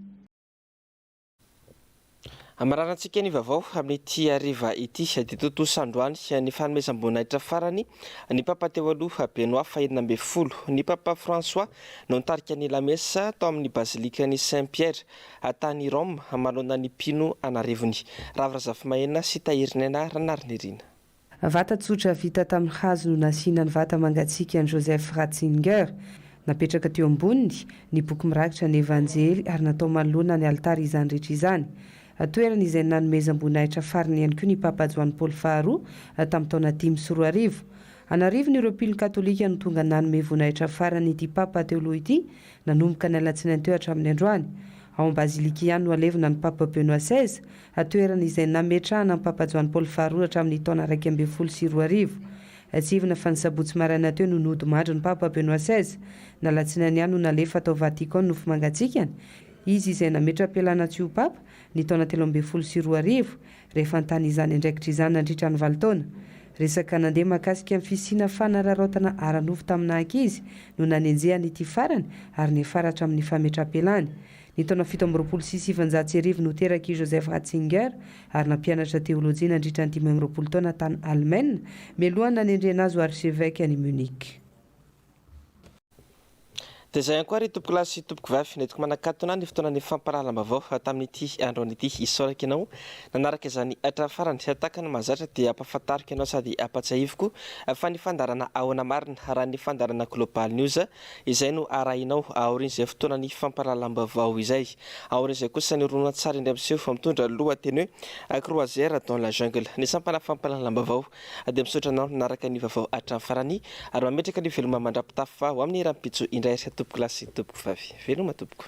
Hamararantsika ny vaovao amin'ity hariva ity dia tontosa androany ny fanomezam-boninahitra farany ny Papa teo aloha Benoît fahenina ambin'ny folo. Ny Papa François no nitarika ny lamesa tao amin'ny bazilikan'i Saint Pierre tany Rome manoloana ny mpino an'arivony. Ravo Razafimahenina sy Tahirinaina Ranarinirina. Vata tsotra vita tamin'ny hazo no nasiana ny vata mangatsiakan'i Joseph Ratzinger. Napetraka teo amboniny ny boky mirakitra ny Evanjely ary natao manoloana ny alitara izany rehetra izany. Toerana izay nanomezam-boninahitra farany ihany koa ny Papa Joany Paoly faharoa tamin'ny taona 2005. An'arivony ireo mpino katolika no tonga nanome voninahitra farany ity Papa teo aloha ity nanomboka ny alatsinainy teo hatramin'ny androany. Ao am-bazilika ihany no halevina ny Papa Benoît seize toerana izay nametrahana ny Papa Joany Paoly faharoa hatramin'ny taona 2011. Tsiahivina fa ny sabotsy maraina teo no nodimandry ny Papa Benoît seize. Ny alatsinainy ihany no nalefa tao Vatican ny nofo mangatsiakany, izy izay nametra-pialana tsy ho Papa, ny taona 2013, rehefa nitana izany andraikitra izany nandritra ny valo taona. Resaka nandeha mahakasika ny fisiana fanararaotana ara-nofo tamina ankizy no nanenjehana ity farany ary niafara hatramin'ny fametraham-pialany. Ny taona 1927 no teraka i Joseph Ratzinger ary nampianatra teolojia nandritra ny 25 taona tany Alemaina, mialohan'ny nanendrena azy ho archevêque any Munich. Dia izay ihany koa ry tompokolahy sy tompokovavy nentiko manakatona ny fotoanan'ny fampahalalam-baovao tamin'ity androany ity. Isaorako ianao nanaraka izany hatramin'ny farany. Tahaka ny mahazatra dia ampahafantariko ianao sady ampahatsiahiviko fa ny fandaharana Ahoana Marina raha ny fandaharana Global News izay no arahinao aorian'izay fotoanan'ny fampahalalam-baovao izay. Aorian'izay kosa ny horonantsary indray miseho mitondra lohateny hoe Croisière dans la jungle. Ny sampana fampahalalam-baovao dia misaotra anao nanaraka ny vaovao hatramin'ny farany ary mametraka ny veloma mandra-pitafa ho amin'ny rahampitso indray tompokolahy sy tompokovavy. Veloma tompoko.